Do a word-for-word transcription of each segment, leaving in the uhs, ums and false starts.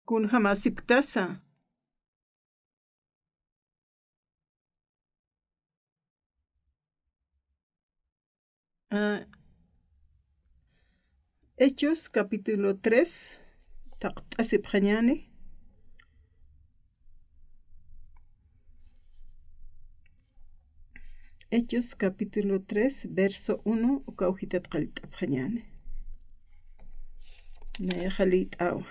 Kunjamäsipktasa. Ah, Hechos capítulo tres, taqt'asipxañäni. Hechos capítulo tres, verso uno, ukaw jitat qallt'apxañäni. Nayaxa liyt'awa.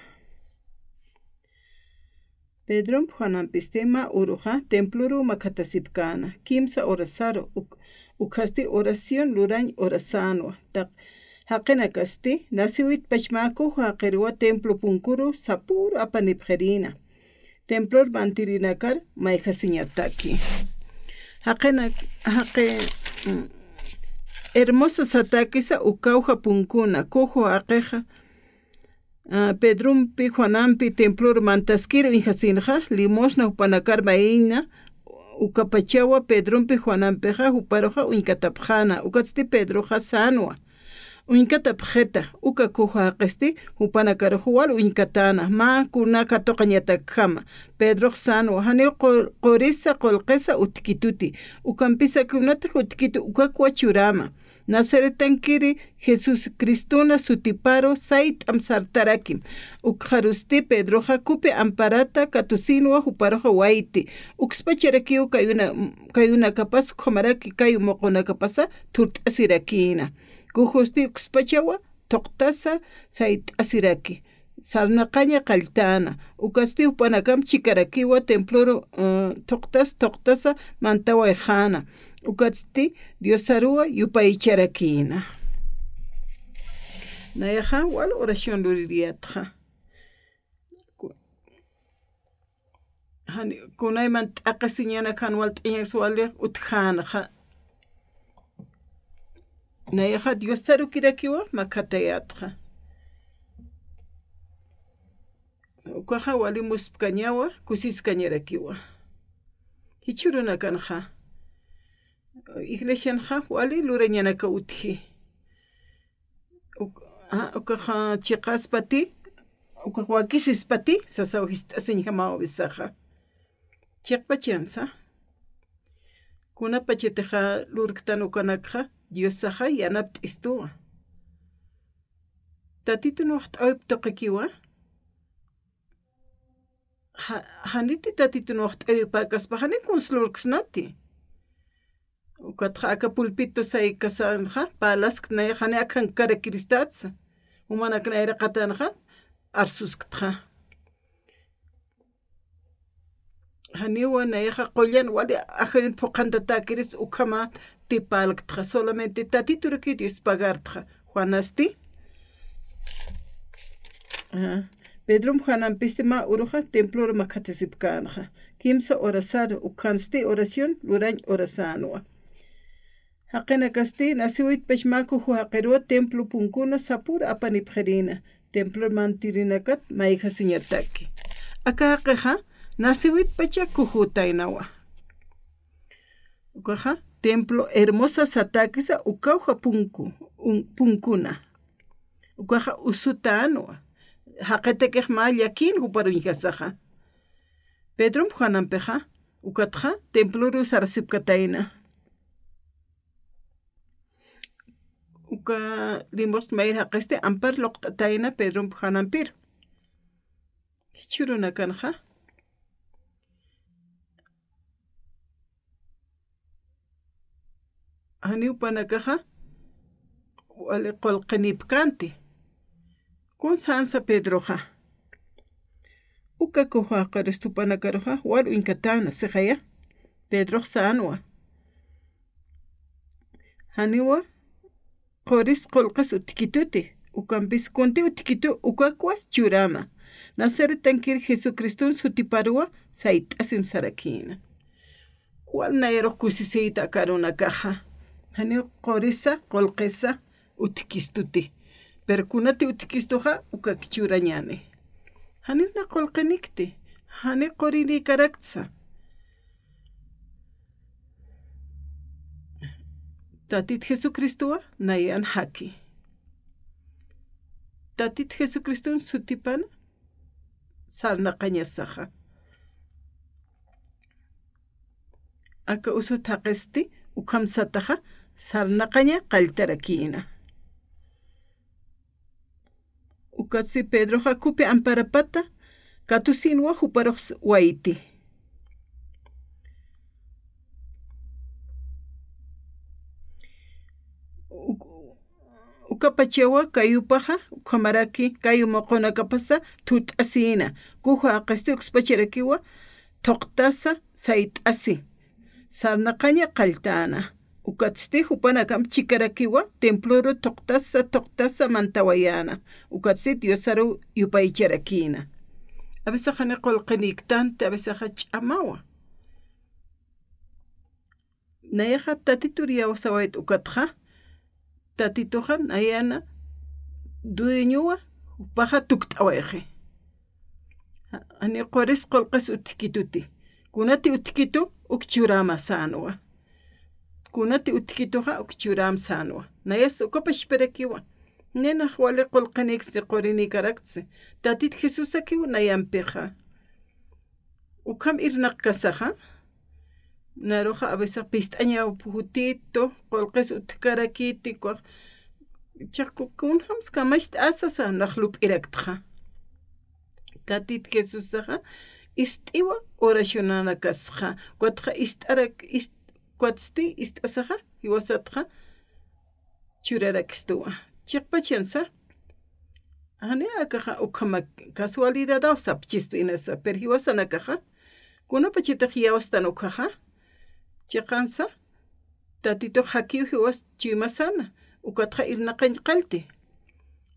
Pedromp Juanampisti mä uruxa temploru makhatasipkäna, kimsa horasaru, uk-, ukhasti oración lurañ horasänwa, taq jaqinakasti, naciwitpach mä kuju jaqiruwa templo punkuru sapüru apanipxirïna. Templor mantirinakar mayjasiñataki. Jaqinak-, jaqi, mm, hermosa satäkisa ukawja punkuna, kuju jaqixa, ah, Pedrompi, Juanampi templor mantaskir uñjasinxa, limosna jupanakar mayïna, ukapachawa Pedrompi, Juanampixa, juparuxa uñkatapxäna, ukatsti Pedroxa sänwa. Uñkatapxita, uka kuju jaqisti, jupanakarux wal uñkatäna, mä kuna katuqañatakjama. Pedrox sänwa, janiw qu-, qurisa qullqisa utjkituti, ukampisa kunatix utjkitu ukakwa churäma. Nazaretankiri Jesucristuna sutiparu sayt'am sartarakim. Ukxarusti Pedroxa kupi amparata katusinwa juparuxa wayti. Ukspacharakiw kayuna-, kayunakapas ukhamaraki kayu muqunakapasa thurt'asirakïna. Kujusti ukspachawa thuqtasa sayt'asiraki. Sarnaqaña qalltäna. Ukatsti jupanakamp chikarakiwa temploru, eh, thuqtas, thuqtasa mantawayxäna. Ukatsti Diosaruwa yupaycharakïna. Nayaxa wal oración luririyätxa. Ku-, Jani, kunayman t'aqhisiñänak jan walt'añaks wali utjänxa. Nayaxa Diosarukirakiwa makhatayätxa. Ukaxa wali muspkañawa, kusiskañarakiwa. Jichhürunakanxa. Iglesianxa wali lurañanaka utji. Uk-, a, ukaxa chiqaspati, ukax wakisispati, sasaw jist'asiñjamaw awisaxa. Chiqpachansa. Kunapachatixa lurktan ukanakxa, Diosaxa yanapt'istuwa. Tatitun waxt'awip tuqikiwa. Ja-, janiti Tatitun waxt'awipäkaspa, jani kuns lurksnati. Ukatxa aka pulpito saykasanxa, parlasktxa nayaxa, jani akhankarakiritsa. Jumanak nayraqatanxa, arsusktxa. Janiwa nayaxa qullan wali ajayun phuqhantatäkiritsa ukhamati parlktxa. Solamente Tatituruki Dios pagartxa. Juanasti. Ajá. Pedromp Juanampisti mä uruxa templor makhatasipkänxa. Kimsa horasaru, ukhansti oración lurañ horasänwa. Jaqinakasti, naciwitpach mä kuju jaqiruwa templo punkuna sapüru apanipxirïna, templor mantirinakat mayjasiñataki. Aka jaqixa, naciwitpacha kujutaynawa. Ukaxa, templo hermosa satäkisa ukawja punku, un-, punkuna. Ukaxa usutänwa. Jaqitakix mä llakïn jupar uñjasaxa. Pedromp Juanampixa, ukatxa, temploru sarasipkatayna. Uka limosna mayir jaqisti ampar luqt'atayna Pedromp Juanampir. Jichhürunakanxa. Janiw jupanakaxa, wali qullqinipkänti. Kun sänsa Pedroxa. Uka kuju jaqirust jupanakaruxa, wal uñkatäna, sixaya. Pedrox sänwa. Janiwa, quris qullqis utjkituti, ukampis kunti utjkitu ukakwa churäma. Nazaretankir Jesucriston sutiparuwa sayt'asim sarakïna. Wal nayarux kusisiyta aka arunakaxa. Janiw qurisa, qullqisa, utjkistuti. Pero kunati utjkistuxa, ukak churañäni. Janiw na qullqinikti, jani qurinïkaraktsa. Tatit Jesucristowa nayan jaki. Tatit Jesucriston sutipana sarnaqañasaxa. Aka usut jaqisti ukham sataxa sarnaqaña qalltarakïna. Ukatsti Pedroxa kupi amparapata katusïnwa juparux wayti. Uk-, ukapachawa kayupaxa, ukhamaraki kayu muqunakapasa thut'asïna, kuja jaqisti ukspacharakiwa thuqtasa sayt'asi, sarnaqaña qalltäna. Ukatsti jupanakamp chikarakiwa temploru thuqtasa, thuqtasa mantawayäna. Ukatsti Diosaru yupaycharakïna. A veces jani qullqinïktanti, a veces ch'amawa. Nayaxa Tatitur iyawsawayt ukatxa, Tatituxa nayana dueñowa, jupaxa tukt'awayxi. Jani quris qullqis utjkituti. Kunati utjkitu, uk churäma sänwa. Kunati utjkituxa, uk churäm sänwa. Nayas ukapachpirakiwa. Ninax wali qullqinïksi, qurinïkaraktsi. Tatit Jesusakiw nayampixa. Ukham irnaqkasaxa, naruxa a veces pist'añaw pujutitu, qullqis utjkarakiti, kuax, chiqa kunjams kamacht'asa sasa nax lup'iraktxa. Tatit Jesusaxa, ist'iwa oracionanakasxa, kuatxa ist'arak, ist-, kuatsti ist'asaxa, jiwasatxa, churarakstuwa. Chiqpachansa, jani akaxa ukhama casualidadaw sapchistu inasa, pero jiwasanakaxa, kunapachatix iyawstan ukhaxa, chiqansa, Tatitux jakiw jiwas chuymasana, ukatxa irnaqañ qallti.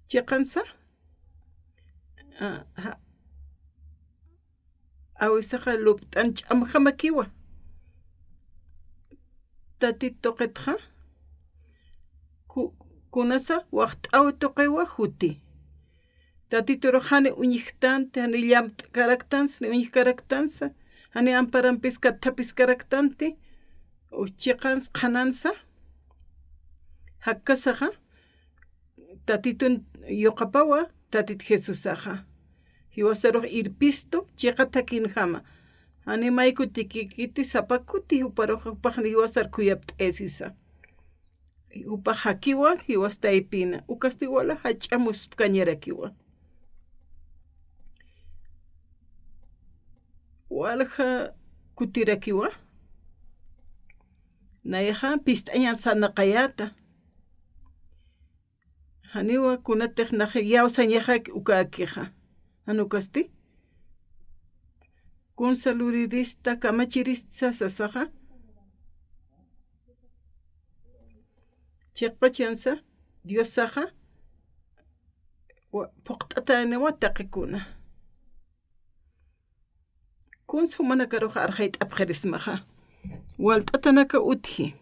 Chiqansa, a, ja, awisaxa lupt'an ch'amjamakiwa. Tatit tuqitxa, ku-, kunasa waxt'aw tuqiwa juti. Tatiturux jani uñjktanti, jani llamt'karaktansa, ni uñjkaraktansa, jani amparampis kathapiskaraktanti, chiqans qhanansa, jakkasaxa, Tatitun yuqapawa, Tatit Jesusaxa. Jiwasarux irpistu, chiqa thakinjama. Jani may kutikikiti, sapa kuti juparux, jupax jiwasar khuyapt'ayasisa. Jupax jakiwa, jiwas taypina. Ukasti wala jach'a muspkañarakiwa. Walja kutirakiwa. Nayaxa pist'añan sarnaqayäta. Janiwa kunatix nax iyawsañaxaki ukakixa. Jan ukasti. Kunsa lurirista, kamachirista sasaxa. Chiqpachansa, Diosaxa, wa-, phuqt'atäniwa taqikuna. Kunsa jumanakarux arxayt'apxirismaxa. Walt'atanaka utji.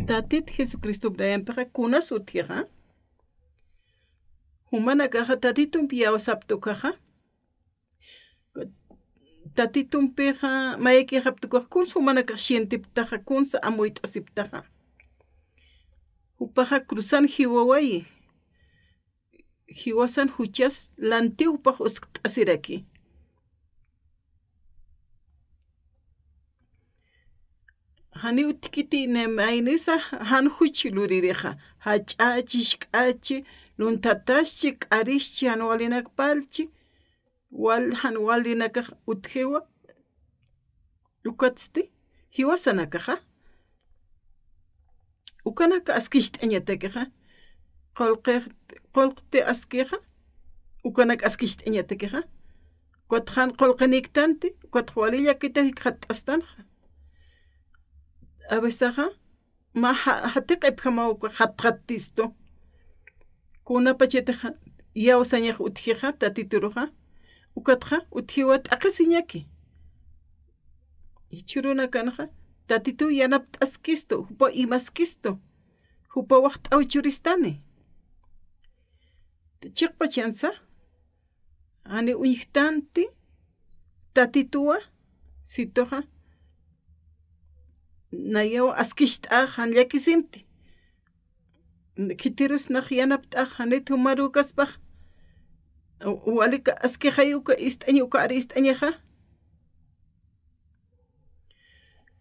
Tatit Jesucristo nayampixa kunas utjixa. Jumanakaxa Tatitumpi iyawsapta ukaxa. Tatitumpixa mayakixapta ukax kunsa jumanakax sientiptaxa, kunsa amuyt'asiptaxa. Jupaxa cruzan jiwawayi. Jiwasan juchas lantiw jupax uskt'asiraki. Janiw utjkiti ni maynisa jan juch luririxa. Jach'achi, jisk'achi, lunthataschi, k'arischi, jan walinak parlchi, wal, jan walinakax utjiwa. Ukatsti, jiwasanakaxa. Ukanak askicht'añatakixa. Qullqi, qullqti askixa. Ukanak askicht'añatakixa. Ukat jan qullqinïktanti, ukat wali llakita jikxatt'astanxa. A veces, mä ja-, jatiq'ipjamaw uka jatxattistu. Kunapachatix iyawsañax utjixa, Tatituruxa, ukatxa utjiwa t'aqhisiñaki. Jichhürunakanxa, Tatituw yanapt'askistu, jupaw imaskistu, jupaw waxt'aw churistani. Chiqpachansa, jani uñjtanti, Tatituwa, situxa, nayaw askicht'ax, jan llakisimti. Khitirus nax yanapt'ax, janit jumaru kaspax, Walika askixay uka ist'añi, uka ar ist'añaxa.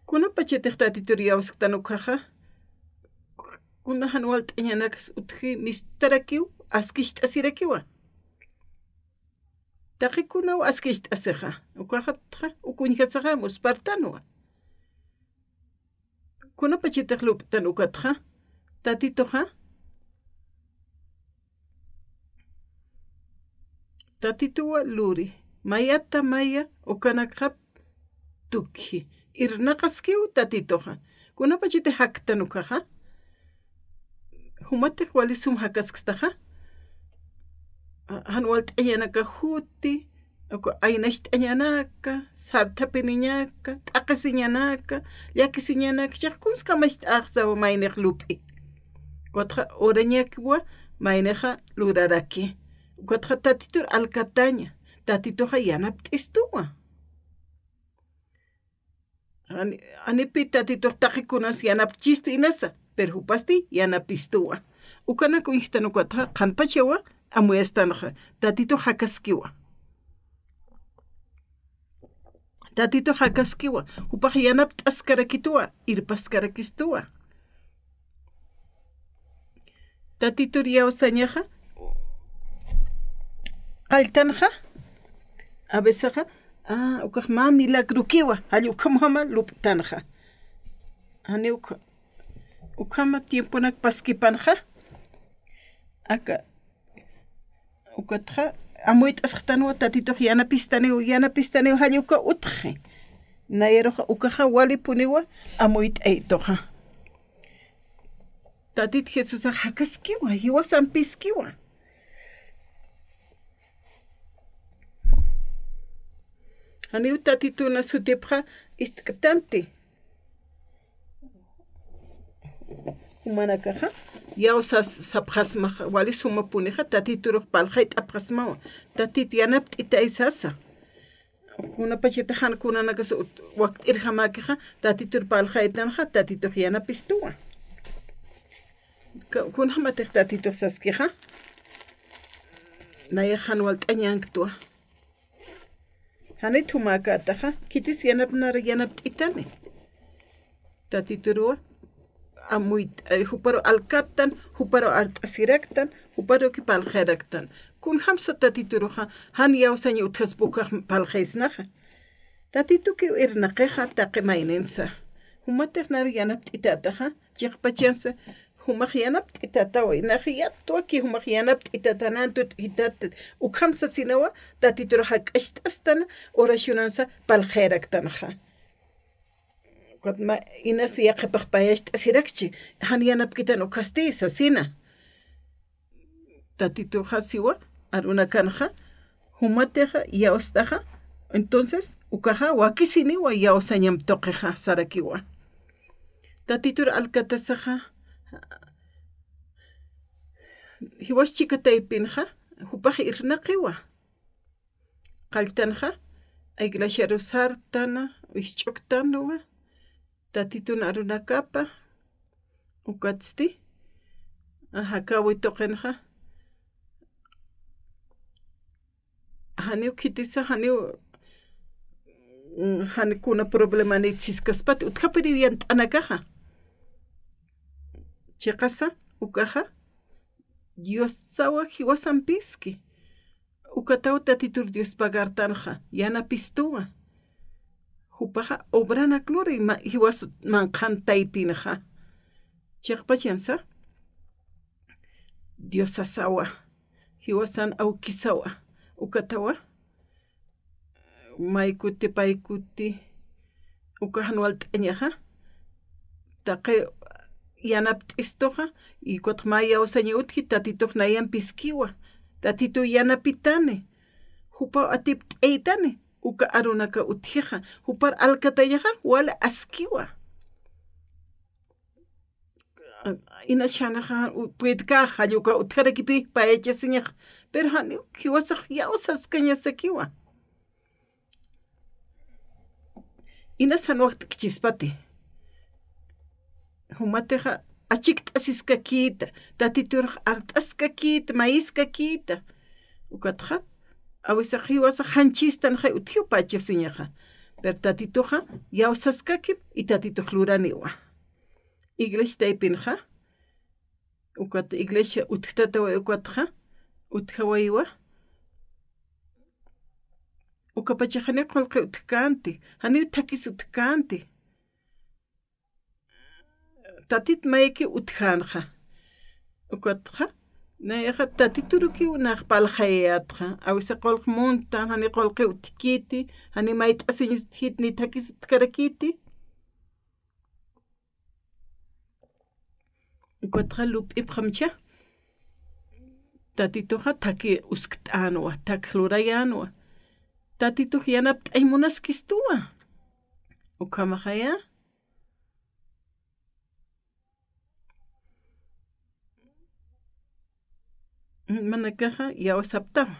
Kunapachatix Tatitur iyawsktan ukhaxa, kuna jan walt'añanakas utji mistarakiw, askicht'asirakiwa. Taqi kunaw askicht'asixa, ukaxatxa, ukuñjasaxa, muspartanwa. Kunapachatix lup'tan ukatxa, Tatituxa, Tatituwa luri, mayata maya ukanakxap tukji, irnaqaskiw Tatituxa. Kunapachatix jaktan ukhaxa, jumatix wali sum jakaskstaxa, jan walt'añanaka juti, uka aynacht'añanaka, sarthapiniñaka, t'aqhisiñanaka, llakisiñanaka, chiqa kunsa kamacht'axsawa maynix lup'i. Ukatxa urañakiwa maynixa luraraki. Ukatxa Tatitur alkataña, Tatituxa yanapt'istuwa. Jani, janipi Tatitux taqi kunas yanapchistu inasa, pero jupasti yanapistuwa. Ukanak uñjtan ukatxa, qhanpachawa amuyastanxa, Tatitux jakaskiwa. Tatitux jakaskiwa, jupax yanapt'askarakituwa, irpaskarakistuwa. Tatitur iyawsañaxa, qalltanxa, a vecesaxa, ah, ukax mä milagrokiwa, jall ukhamjama lup'tanxa. Jani ukha, ukhama tiemponak paskipanxa, aka, ukatxa, amuyt'asxtanwa Tatitux yanapistaniw, yanapistaniw jall uka utji. Nayaruxa, ukaxa walipuniwa amuyt'aytuxa. Tatit Jesusax jakaskiwa, jiwasampiskiwa. Janiw Tatituna sutipxa ist'ktanti. Jumanakaxa, iyawsas sapxasmaxa, wali sumapunixa, Tatiturux parlxayt'apxasmawa. Tatitu yanapt'itay sasa. Kunapachatix jan kunanakas ut-, wakt'irjamäkixa, Tatitur parlxaytanxa, Tatitux yanapistuwa. Ka-, kunjamatix Tatitux saskixa, nayax jan walt'añänktwa. Janit jumäkätaxa, khitis yanapnar yanapt'itani. Tatituruwa, amuyt-, eh, juparu alkattan, juparu art'asiraktan, juparuki parlxayaraktan. Kunjamsa Tatituruxa, jan iyawsaña utjaspa ukax parlxaysnaxa. Tatitukiw irnaqixa taqi mayninsa. Jumatix nar yanapt'itätaxa, chiqpachansa, jumax yanapt'itätawa, nax yatwaki jumax yanapt'itatanantu t'ijitata, ukham sasinawa, Tatitur jak'acht'astana, oracionansa parlxayaraktanxa. Ukat mä inas yaqhipax payacht'asirakchi, jan yanapkitan ukhasti sasina. Tatituxa siwa, arunakanxa, jumatixa, iyawstaxa, entonces, ukaxa wakisiniwa, iyawsañam tuqixa, sarakiwa. Tatitur alkatasaxa, jiwas chika taypinxa, jupax irnaqiwa. Qalltanxa, iglesiaru sartana, isch'uktanwa, Tatitun arunakapa, ukatsti, jakäwi tuqinxa, janiw khitisa, janiw, mm, jan kuna problemanit siskaspati, utjapiriw yant'anakaxa. Chiqasa, ukaxa, Diosawa jiwasampiski. Ukataw Tatitur Dios pagartanxa, yanapistuwa. Jupaxa obranak luri ma-, jiwas manqhan taypinxa. Chiqpachansa, Diosasawa, jiwasan awkisawa. Ukatawa, maykuti paykuti, uka jan walt'añaxa, taqi yanapt'istuxa, y ukatxa mä iyawsaña utji, Tatitux nayampiskiwa, Tatituw yanapitani, jupaw atipt'aytani, uka arunaka utjixa, jupar alkatañaxa, wali askiwa. Inas janixa, u-, puytkaxa, jall uka utjarakipi payachasiñaxa, pero janiw jiwasax iyawsaskañasakiwa. Inas jan wakt'kchispati. Jumatixa achikt'asiskakïta, Tatiturx art'askakïta, mayiskakïta. Ukatxa, a veces jiwasax janchistanxa utjiw pachasiñaxa. Pero Tatituxa, yawsaskakim, y Tatitux luraniwa. Iglesia taypinxa, ukat iglesia utjtatawa ukatxa, utjawayiwa. Ukapachax janiw qullqi utjkänti, janiw thakis utjkänti. Tatit mayki utjänxa. Ukatxa, nayaxa Tatiturukiw nax parlxayätxa. A veces qullq munta, jani qullqi utjkiti, jani mayt'asiñ utjkiti, ni thakis utjkarakiti. Ukatxa lup'ipxamcha. Tatituxa thaki uskt'änwa, thak lurayänwa. Tatitux yanapt'añ munaskistuwa. Ukhamaxaya. Manakaxa yawsaptawa.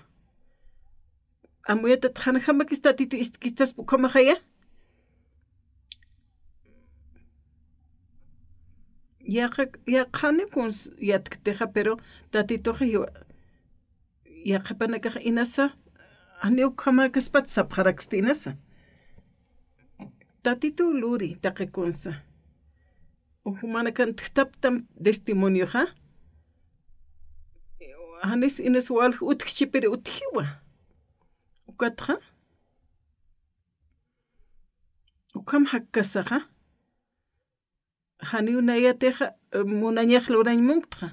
Amuyatat janjamakis Tatitu istkistaspa ukhamaxaya. Yaqha, yaqhani kuns yatktixa, pero Tatituxa jiwa, yaqhipanakax inasa, janiw ukhamäkaspat sapxaraksti inasa. Tatitu luri, taqi kunsa. Jumanakan utjtaptam testimonioxa. Janis inas walj utjchi, pero utjiwa. Ukatxa. Ukham jakkasaxa. Janiw nayatixa, eh, munañax lurañ munktxa.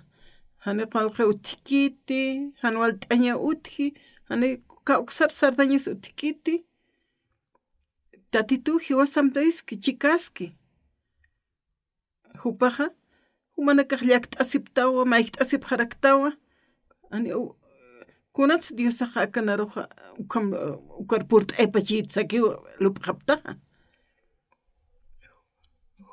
Jani qullqi utjkiti, jan walt'aña utji, jani kawksar sartañas utjkiti. Tatitu jiwasamtayski, chikaski. Jupaxa, jumanakax llakt'asiptawa, mayjt'asipxaraktawa. Ani, u-, kunats Diosaxa akanaruxa, ukham, ukar purt'aypachit sakiw lup'xaptaxa.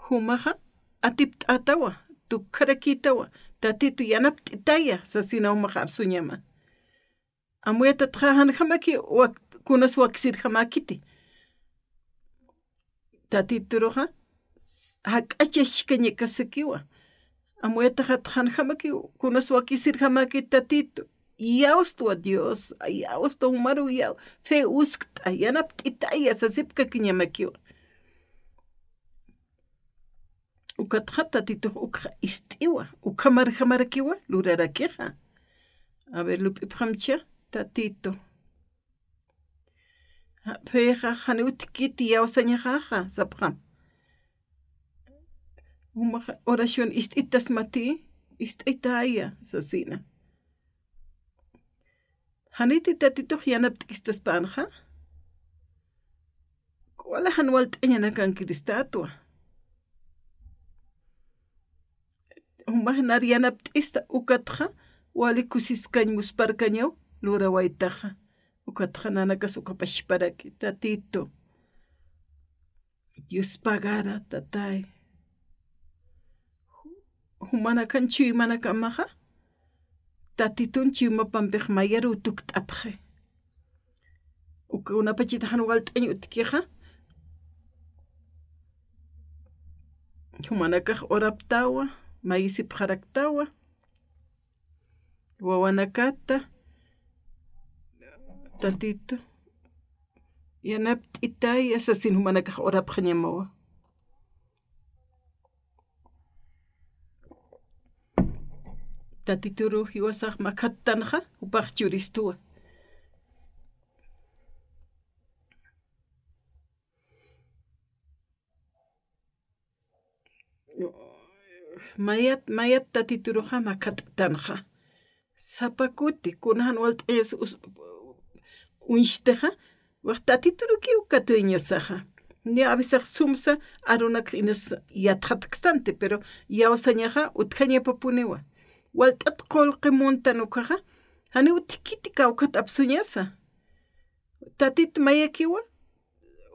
Jumaxa, atipt'atawa, tukjarakitawa, Tatitu yanapt'itaya, sasina jumaxa arsuñama. Amuyatatxa janjamaki wak-, kunas wakisirjamakiti. Tatituruxa, s-, jak'achachkañakasakiwa. Amuyataxat janjamaki kunas wakisirjamakiti Tatitu. Yawstwa Dios, yawstwa jumaru yaw-, fe uskt'a, yanapt'itaya sasipkakiñamakiwa. Ukatxa Tatitux ukxa ist'iwa, ukhamarjamarakiwa, lurarakixa. A ver, lup'ipxamcha, Tatitu. Ja, fexa, jani utjkiti yawsañaxaxa, sapxam. Jumaxa oración ist'itasmati, ist'itaya, sasina. Janiti Tatitux yanapt'kistaspänxa. Wali jan walt'añanakankiristatwa. Jumax nar yanapt'ista ukatxa, wali kusiskañ musparkañaw lurawaytaxa. Ukatxa nanakas ukapashparaki, Tatitu. Dios pagara, tatay. Jumanakan chuymanakamaxa, Tatitun chuymapampix mayaruw tukt'apxi. Uka kunapachit jan walt'añ utjkixa, jumanakax oraptawa, mayisipxaraktawa. Wawanakata, Tatitu, yanapt'itaya sasin jumanakax orapxañamawa. Tatituru jiwasax makhattanxa, jupax churistuwa. Mayat, mayat Tatituruxa makhat'tanxa. Sapa kuti, kuna jan walt'ayas us-, uñstixa, wax Tatiturukiw katuyañasaxa. Ni avisax sumsa, arunak inas yatxatkstanti, pero yawsañaxa utjañapapuniwa. Walt'at qullqi muntan ukaxa, janiw utjkiti kawkhat apsuñasa. Tatit mayakiwa,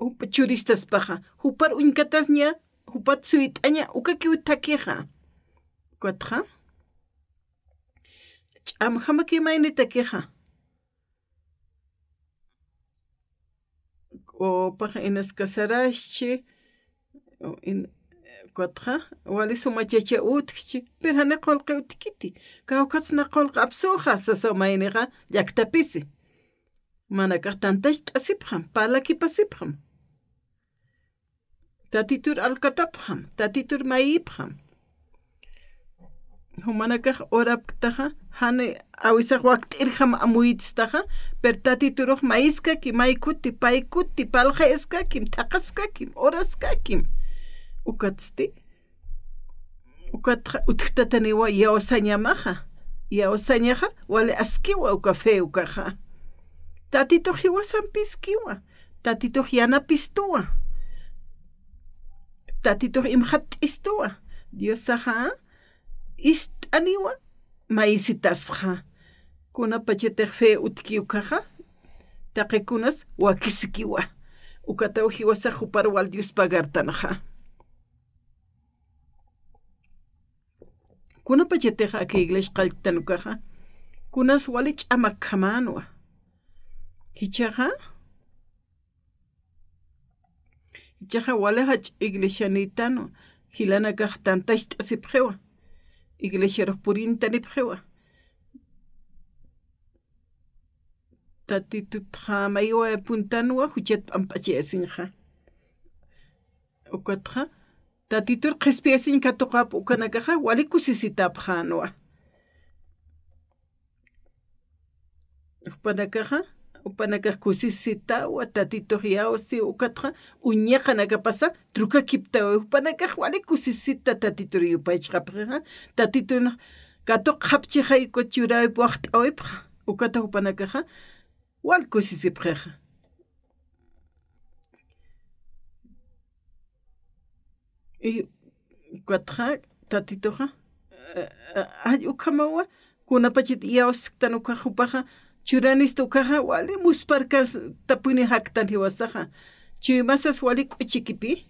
jup-, churistaspaxa, jupar uñkatasña, jupat suyt'aña, ukakiw thakixa. Ukatxa, ch'amjamakiw mayni thakixa. Upax inas casaraschi, in-, Ukatxa, wali suma chacha utjchi, pero jani qullqi utjkiti. Kawkhatsna qullqi apsuxa, sasaw maynixa, llaktapisi. Manakax tantacht'asipxam, parlakipasipxam. Tatitur alkatapxam, Tatitur mayipxam. Jumanakax urapktaxa, jani awisax wakt'irjam amuytstaxa, pero Tatiturux mayiskakim, maykuti, paykuti, parlxayaskakim, thaqhaskakim, oraskakim. Ukatsti, ukatxa utjtataniwa yawsañamaxa. Yawsañaxa, wali askiwa uka fe ukaxa. Tatitux jiwasampiskiwa. Tatitux yanapistuwa. Tatitux imxatt'istuwa. Diosaxa ist'aniwa mayisitasxa. Kunapachatix fe utjki ukaxa, taqikunas wakisikiwa. Ukataw jiwasax jupar wal Dios pagartanxa. Kunapachatix aka iglesia qalltan ukaxa, kunas wali ch'amakjamänwa. Jichhaxa, jichhaxa wali jach'a iglesianïtanwa, jilanakax tantacht'asipxiwa, iglesiarux purintanipxiwa. Tatitutxa mayiwayapuntanwa, juchat p'amp'achayasiñxa. Ukatxa, Tatitur qhispiyasiñ katuqap ukanakaxa, wali kusisitapxänwa. Jupanakaxa, jupanakax kusisitawa, Tatitux yawsi, ukatxa, uñaqanakapasa, trukakiptawa, jupanakax wali kusisita Tatitur yupaychxapxixa, Tatitun katuqxapchixay uka churäwip waxt'äwipxa, ukata jupanakaxa, wal kusisipxixa. Y ukatxa, Tatituxa, eh, eh, ay ukhamawa, kunapachat iyawsktan ukax jupaxa, churanista ukaxa, wali muspharkastapuni jaktan jiwasaxa. Chuymasas wali k'uchikipi.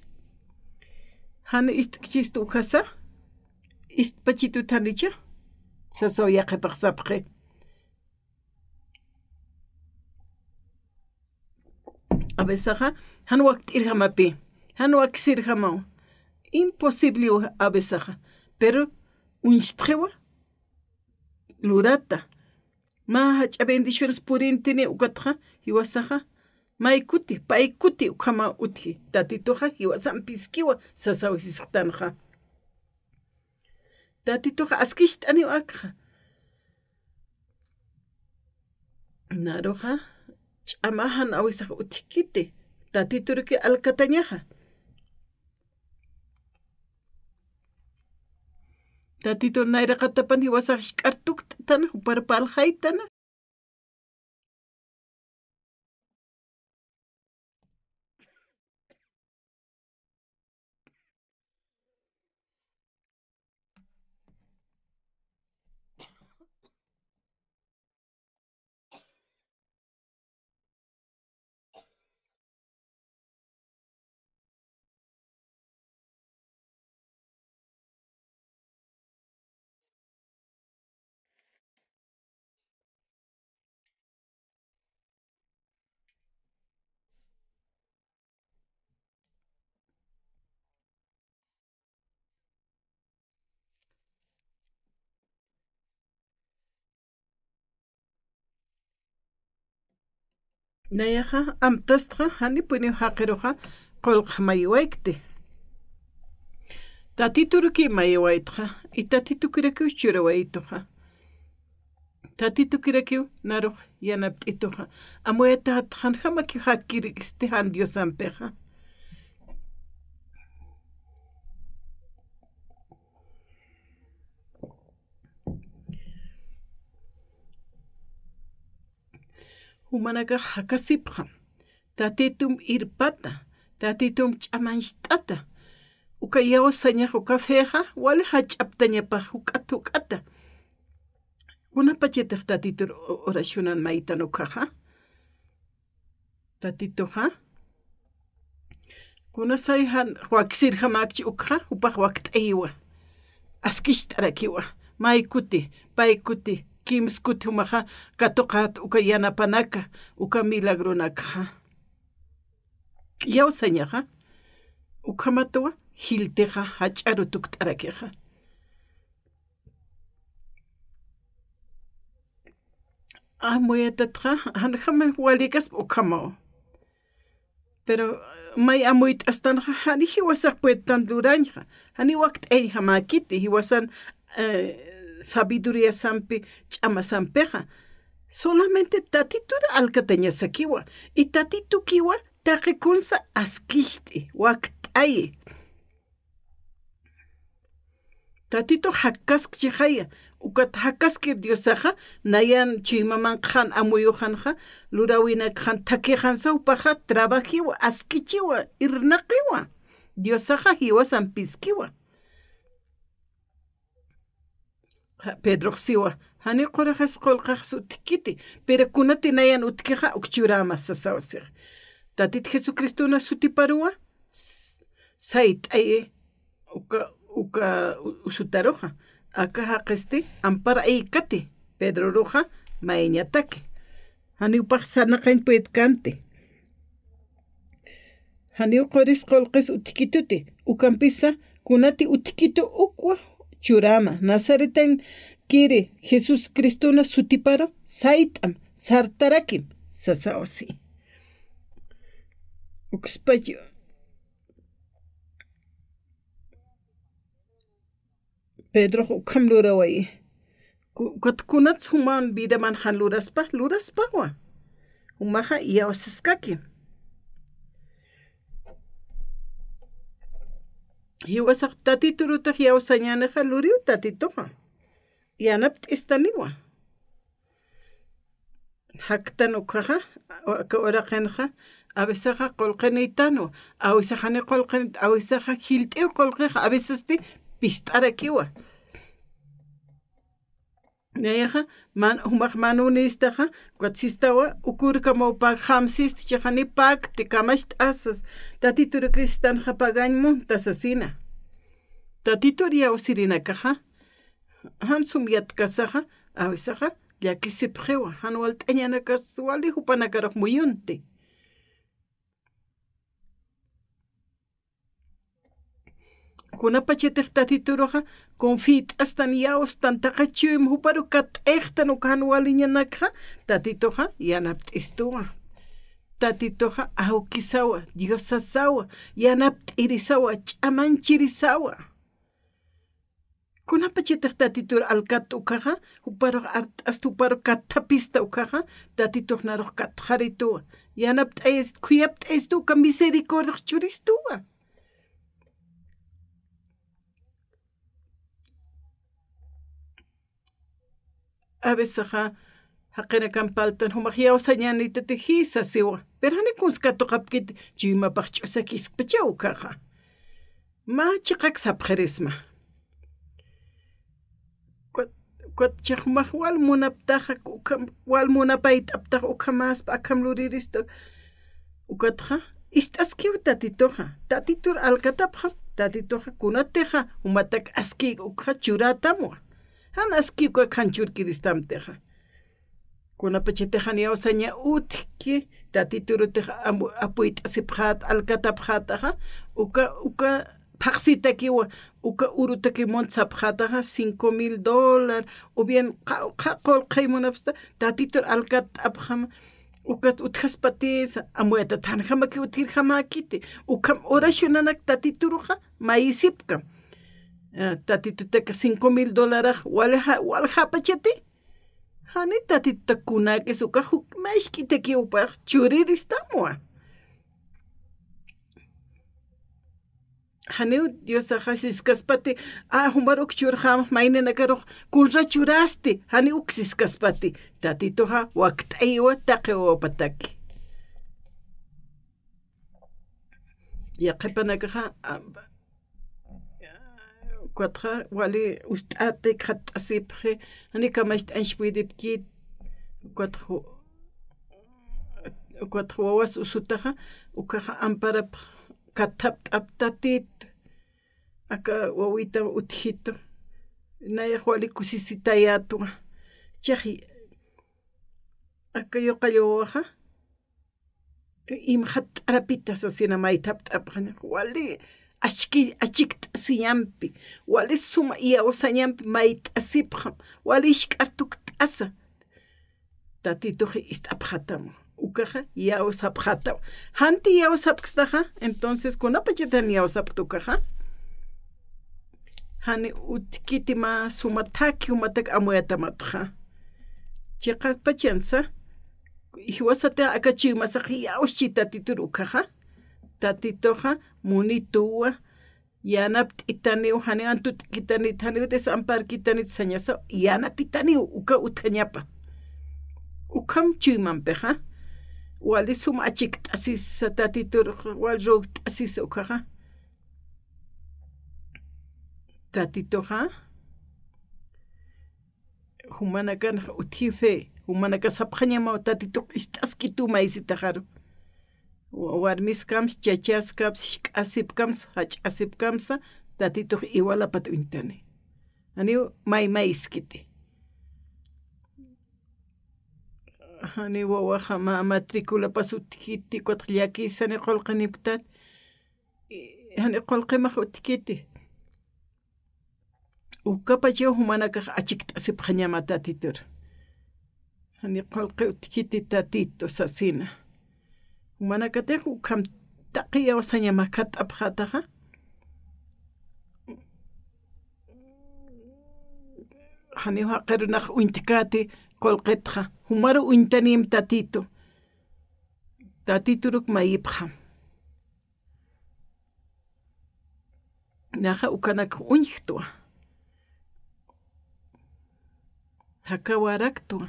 Jan ist'kchista ukasa, ist'pachitut janicha, sasaw yaqhipax sapxi. A veces, jan wakt'irjamapi, jan wakisirjamaw. Imposible a veces. Pero uñstxiwa lurata. Mä jach'a bendiciones purintini ukatxa, jiwasaxa, maykuti, paykuti ukhama utji. Tatituxa, jiwasampiskiwa, sasaw sisxtanxa. Tatituxa askicht'aniw akxa. Naruxa, ch'ama jan awisax utjkiti, Tatituruki alkatañaxa. Tatitur nayraqatapan jiwasax jisk'ar tukt'tana, jupar parlxaytana. Nayaxa, amtastxa, janipuniw jaqiruxa, qullq mayiwaykti. Tatituruki mayiwaytxa, y Tatitukirakiw churawaytuxa. Tatitukirakiw narux yanapt'ituxa. Amuyatxat janjamakiw jakkiriksti jan Diosampixa. Jumanakax jakasipxam, Tatitum irpata, Tatitum ch'amañcht'ata, uka yawsañax uka fexa, wali jach'aptañapax juk'at juk'ata. Kunapachatix Tatitur o-, oracionan maytan ukaxa. Tatituxa. Kunasay jan wakisirjamäkchi ukxa, jupax wakt'ayiwa. Askicht'arakiwa. Maykuti, paykuti, kimskuti jumaxa katuqat uka yanapanaka, uka milagronakxa. Yawsañaxa. Ukhamatwa, jiltixa, jach'aru tukt'arakixa. Amuyatatxa, janjama walikaspa ukhamaw. Pero may amuyt'astanxa, jani jiwasax puedtan lurañxa, jani wakt'ayañjamäkiti, jiwasan, eh, sabiduríasampi, ch'amasampixa. Solamente Tatitur alkatañasakiwa, y Tatitukiwa taqi kunsa askicht'i, wakt'ayi. Tatitux jakaskchixaya, ukat jakaskir Diosaxa, nayan chuymamanx jan amuyuxanxa, luräwinakxan thakixansa jupaxa trabajiwa, askichiwa, irnaqiwa. Diosaxa jiwasampiskiwa. Pedrox siwa, janiw qurixas qullqax utjkiti, pero kunati nayan utjkixa uk churäma sasaw six. Tatit Jesucristona sutiparuwa, s-, sayt'ayi uka, uka u-, usutaruxa. Aka jaqisti amparaykati Pedroruxa mayañataki. Janiw pax sarnaqañ puedkanti. Janiw quris qullqis utjkituti, ukampisa kunati utjkitu ukwa churäma, Nazaretankiri Jesucristona sutiparu, sayt'am, sartarakim, sasaw si. Ukspach Pedrox ukham lurawayi. Ku-, ukat kunats juman vidaman jan luraspa, luraspawa. Jumaxa iyawsaskaki. Jiwasax Tatiturutix iyawsañänixa luriw Tatituxa. Yanapt'istaniwa. Jaktan ukkhaxa, aka uraqinxa, awisaxa qullqinïtanwa, awisax jani qullqinït, awisaxa jilt'iw qullqixa, awisasti pist'arakiwa. Nayaxa, man, jumax manunïstaxa, ukat sistawa, uka urkamaw pagxam sisti, chixa ni pagti, kamacht'asas, Tatituruk sistanxa pagañ munta sasina. Tatitur iyawsirinakaxa, jan sum yatkasaxa, awisaxa llakisipxiwa, jan walt'añanakas wali jupanakarux muyunti. Kunapachatix Tatituruxa, confiyt'astan, iyawstan, taqi chuyma juparu katt'ayaxtan uka jan waliñanakxa, Tatituxa yanapt'istuwa. Tatituxa awkisawa, Diosasawa, yanapt'irisawa, ch'amañchirisawa. Kunapachatix Tatitur alkat ukkhaxa, juparux art'asta, juparux katthapista ukkhaxa, Tatitux narux katxarituwa. Yanapt'ayist, khuyapt'ayist uka misericordiax churistuwa. A veces, jaqinakan parltan, jumax iyawsañänïtati jisa siwa. Pero jani kuns katuqapkiti, chuymapax ch'usakiskpachaw ukkhaxa. Mä chiqak sapxirisma. Ukat, ukat chixa jumax wal munaptaxa, ukham, wal munapayt'aptaxa, ukhamäspa, akham lurirista. Ukatxa, ist'askiw Tatituxa. Tatitur alkatapxam, Tatituxa kunatixa, jumatak aski ukkha churätamwa. Jan aski uka jan churkiristamtixa. Kunapachatix jan iyawsaña utjki, Tatiturutix am-, apuyt'asipxät, alkatapxätaxa, uka, uka phaxsitakiwa, uka urutakiw muntsapxätaxa, cinco mil dólar, o bien, qa-, qa-, qullqay munapxsta, Tatitur alkatt'apxam, ukat utjaspatisa, amuyatat janjamakiw utjirjamäkiti, ukham oracionanak Tatituruxa, mayisipkam. Ah, Tatitutak cinco mil dólarax, wal ja-, waljapachati, jani Tatitutak kunäkis uka juk'amp mask'itakiw jupax churiristamwa. Janiw Diosaxa siskaspati, a, jumar uk churjam, mayninakarux kunsa churasti, jani uk siskaspati. Tatituxa wakt'ayiwa taqi wawapataki. Yaqhipanakaxa, a, ukatxa wali ust'ati khatt'asipxi, jani kamacht'añch puydipkit, ukatxa, ukatxa wawas usutaxa, ukaxa amparapx kathapt'ap Tatit, aka wawita utjitu, nayax wali kusisitayätwa, chixi, aka yuqall wawaxa, imxat t'arapita sasina maythapt'apxani, wali achki-, achikt'asiñampi, wali suma iyawsañampi mayt'asipxam, wali isk'ar tukt'asa. Tatitux ist'apxatam. Ukaxa iyawsapxatam. Janti iyawsapkstaxa, entonces, kunapachatix iyawsapkta ukaxa. Jani utjkiti mä suma thaki jumatak amuyatamatxa. Chiqapachansa, jiwasatix aka chuymasax iyawschi Tatitur ukaxa. Tatituxa munituwa, yanapt'itaniw, janiw antut'kitanit, janiw desamparkitanit sañasa, yanapitaniw, uka utjañapa. Ukham chuymampixa, wali suma achikt'asisa Tatitur, wali rogt'asisa ukaxa. Tatituxa, jumanakanx utji fe, jumanakas sapxañamaw Tatitux ist'askitu maysitaxaru. Wa-, warmiskamsa, chachaskamsa, jik'asipkamsa, jach'asipkamsa, Tatitux iwalapat uñtani. Janiw may mayskiti. Janiw wawaxa mä matriculapas utjkiti, ukatx llakis jani qullqinipktat, jani qullqimax utjkiti. Ukapachaw jumanakax achikt'asipxañama Tatitur. Jani qullqi utjkiti Tatitu sasina. Jumanakatix ukham taqi iyawsaña makhat'apxätaxa. Janiw jaqirunx uñtkäti qullqitxa. Jumaru uñtanim Tatitu. Tatituruk mayipxam. Naxa ukanak uñjtwa. Jakawaraktwa.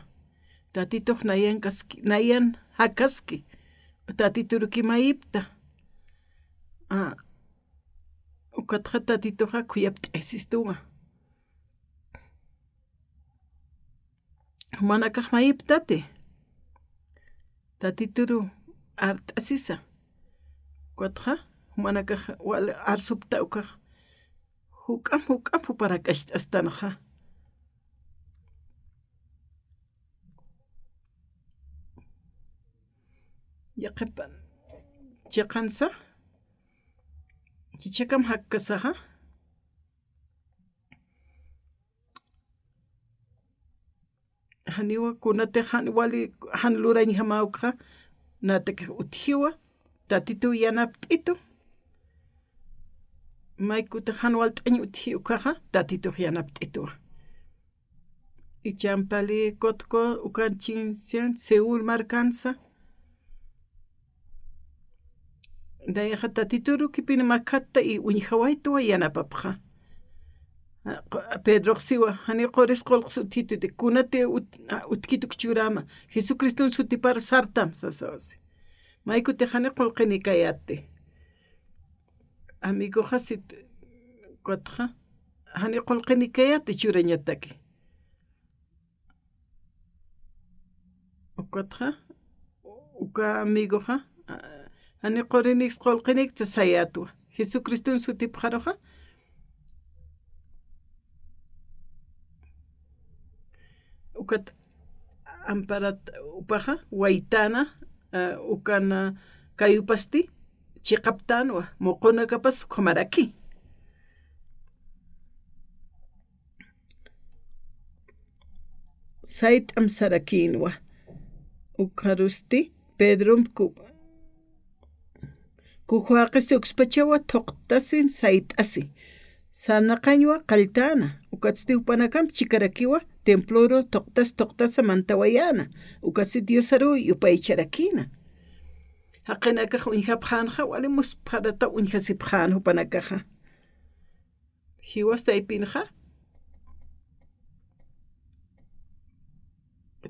Tatitux nayan kaski, nayan jakaski. Tatituruki mayipta. A, ukatxa Tatituxa khuyapt'asistuwa. Jumanakax mayiptati. Tatituru art'asisa. Ukatxa, jumanakax wal arsupta ukax. Juk'am, juk'am juparak acht'astanxa. Yaqhipan, chiqansa, jichhakam jakkasaxa. Janiwa kunatix jan wali jan lurañjamäwkxa, natakix utjiwa, Tatituw yanapt'itu. Maykutix jan walt'añ utji ukaxa, Tatitux yanapt'ituwa. Ichampali Cotco, ukan Chinchiang, Seúl markansa. Nayaxa Tatiturukipi makhatta y uñjawaytuwa yanapapxa. Pedrox siwa, jani quris qullqs utjituti, kunati ut-, utjituk churama, Jesucriston sutipar sartam, sasawasi. Maykutix jani qullqinikayäti. Amigoxasit, ukatxa, jani qullqinikayäti churañataki. Ukatxa, uka amigoxa, a, jani qurinïks qullqinïkta sayätwa. Jesucriston sutipxaruxa. Ukat amparat upaxa, waytana, a, ukan, a, kayupasti, chiqaptanwa, muqunakapas ukhamaraki. Sayt'am sarakïnwa. Ukxarusti Pedromp ku-, kujuwaqisti ukspachawa thuqtasin sayt'asi. Sarnaqañwa qalltäna. Ukatsti jupanakamp chikarakiwa temploru thuqtas thuqtasa mantawayäna. Ukatsti Diosaruw yupaycharakïna. Jaqinakax uñjapxänxa, wali muspharata uñjasipxän jupanakaxa. Jiwas taypinxa,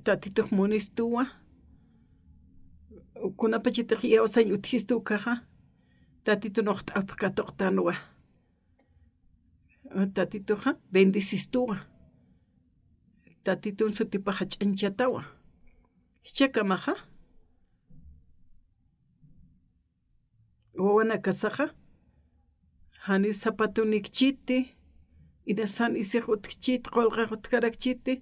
Tatitux munistuwa, kunapachatix iyawsañ utjistu ukaxa, Tatitun uñt'apx katuqtanwa. Tatituxa bendicistuwa. Tatitun sutipaxa ch'anchatawa. Jichhakamaxa, wawanakasaxa, janiw zapatonikchiti, inasan isix utjkchiti, qullqix utjkarakchiti,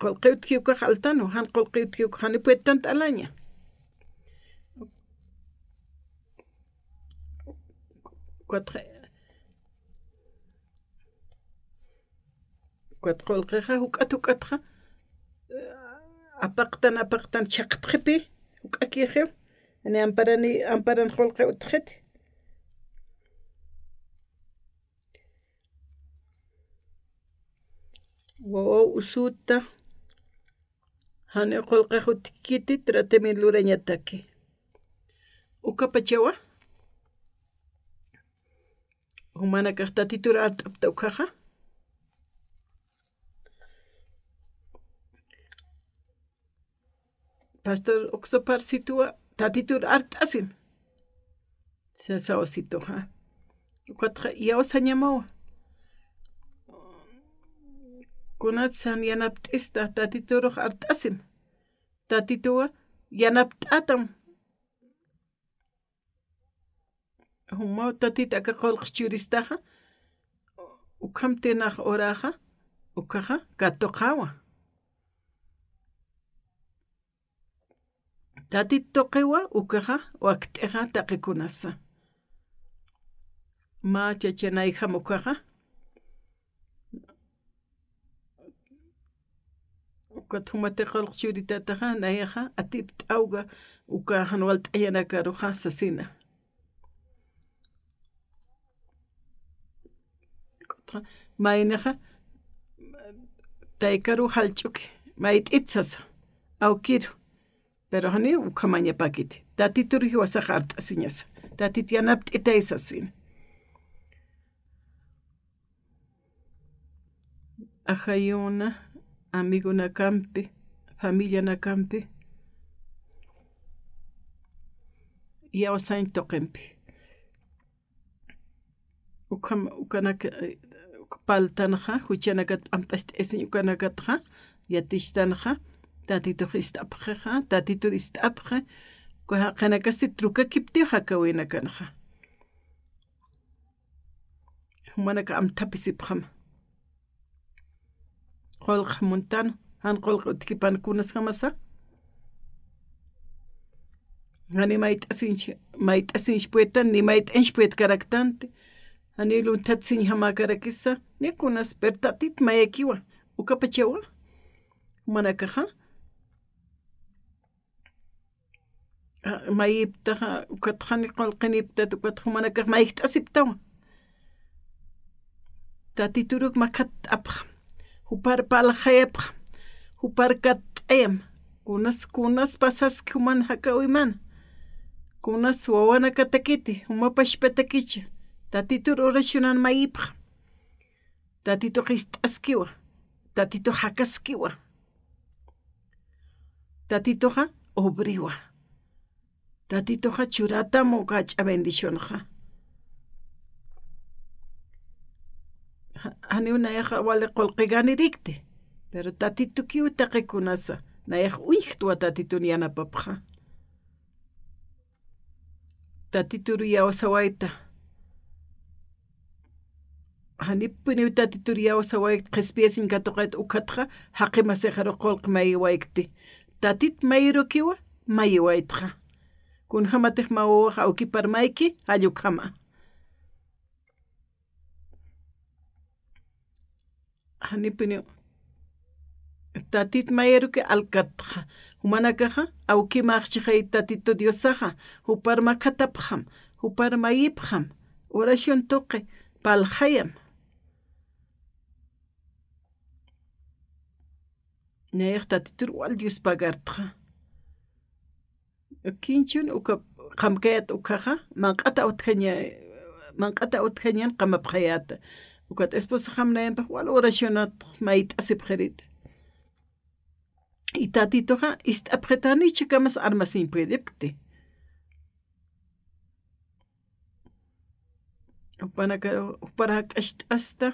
qullqi utjiw ukax altanwa, jan qullqi utjiw ukax janiw puedtant'alaña. Ukatxa, ukat qullqixa, juk'at, juk'atxa, apaqtan, apaqtan chhaqtxipi, juk'akixiw, ni amparani, amparan qullqi utjxiti. Wawaw usuta, janiw qullqix utjkiti, tratamiento lurañataki. Ukapachawa, jumanakax Tatitur art'apta ukaxa. Pastor Oxo Parcituwa, Tatitur art'asin. Sasawasituxa. Ukatxa iyawsañamawa. Kunatsa jan yanapt'ista, Tatiturux art'asim. Tatituwa yanapt'atam. Jumaw Tatit aka qullqi churistaxa, ukhamti nax uraxa, ukaxa katuqawa. Tatit tuqiwa, ukaxa wakt'ixa taqi kunasa. Mä chachanayjam ukaxa. Ukat jumati qullqi churitataxa, nayaxa atipt'awka uka jan walt'añanakaruxa sasina. Maynixa, taykaru jallch'uki, mayt'it sasa, awkiru. Pero janiw ukhamañapakiti. Tatitur jiwasax art'asiñasa. Tatit yanapt'itay sasina. Ajayuna, amigonakampi, familianakampi, iyawsañ tuqimpi. Ukham, ukanak, eh, paltanxa, juchanakat p'amp'acht'asiñ ukanakatxa, yatichtanxa, Tatitux ist'apxixa, Tatitur ist'apxi, uka jaqinakasti trukakiptiw jakawinakanxa. Jumanaka amthapisipxam. Qullqi muntan, jan qullqi utjkipan kunasjamasa. Jani mayt'asinch, mayt'asinch puetan, ni mayt'añch puetkaraktanti. Jani lunthatsiñjamakarakisa, ni kunas, pero Tatit mayakiwa, ukapachawa. Jumanakaxa. Ah, mayiptaxa, ukatxa ni qullqiniptat, ukat jumanakax mayjt'asiptawa. Tatituruk makhatt'apxam, jupar parlxayapxam, jupar katt'ayam, kunas, kunas pasaski juman jakawimana, kunas wawanakatakiti, juma pachpatakicha, Tatitur oracionan mayipxam. Tatitux ist'askiwa, Tatitux jakaskiwa. Tatituxa obriwa. Tatituxa churatam uka jach'a bendicionxa. Ja-, janiw nayaxa wali qullqiganirikti. Pero Tatitukiw taqi kunasa. Nayax uñjtwa Tatitun yanapapxa. Tatitur iyawsawayta. Janipuniw Tatitur iyawsawayta, qhispiyasiñ katuqayta ukatxa, jaqi masixaru qullqi mayiwaykti. Tatit mayirukiwa, mayiwaytxa. Kunjamatix mä wawax awkipar mayki, jall ukhama. Janipuniw. Tatit mayiruki alkatxa. Jumanakaxa, awkimax chixay Tatitu Diosaxa, jupar makhatapxam, jupar mayipxam, oración tuqi, parlxayam. Nayax Tatitur wal Dios pagartxa. Kinchhun uka qamkayät ukhaxa, manq'ata utjaña, manq'ata utjañan qamapxayäta. Ukat esposaxam nayampix wal oracionat mayt'asipxirita. Y Tatituxa, ist'apxitani chhikamas armasiñ puedipkti. Jupanaka, jupar jak'acht'asta.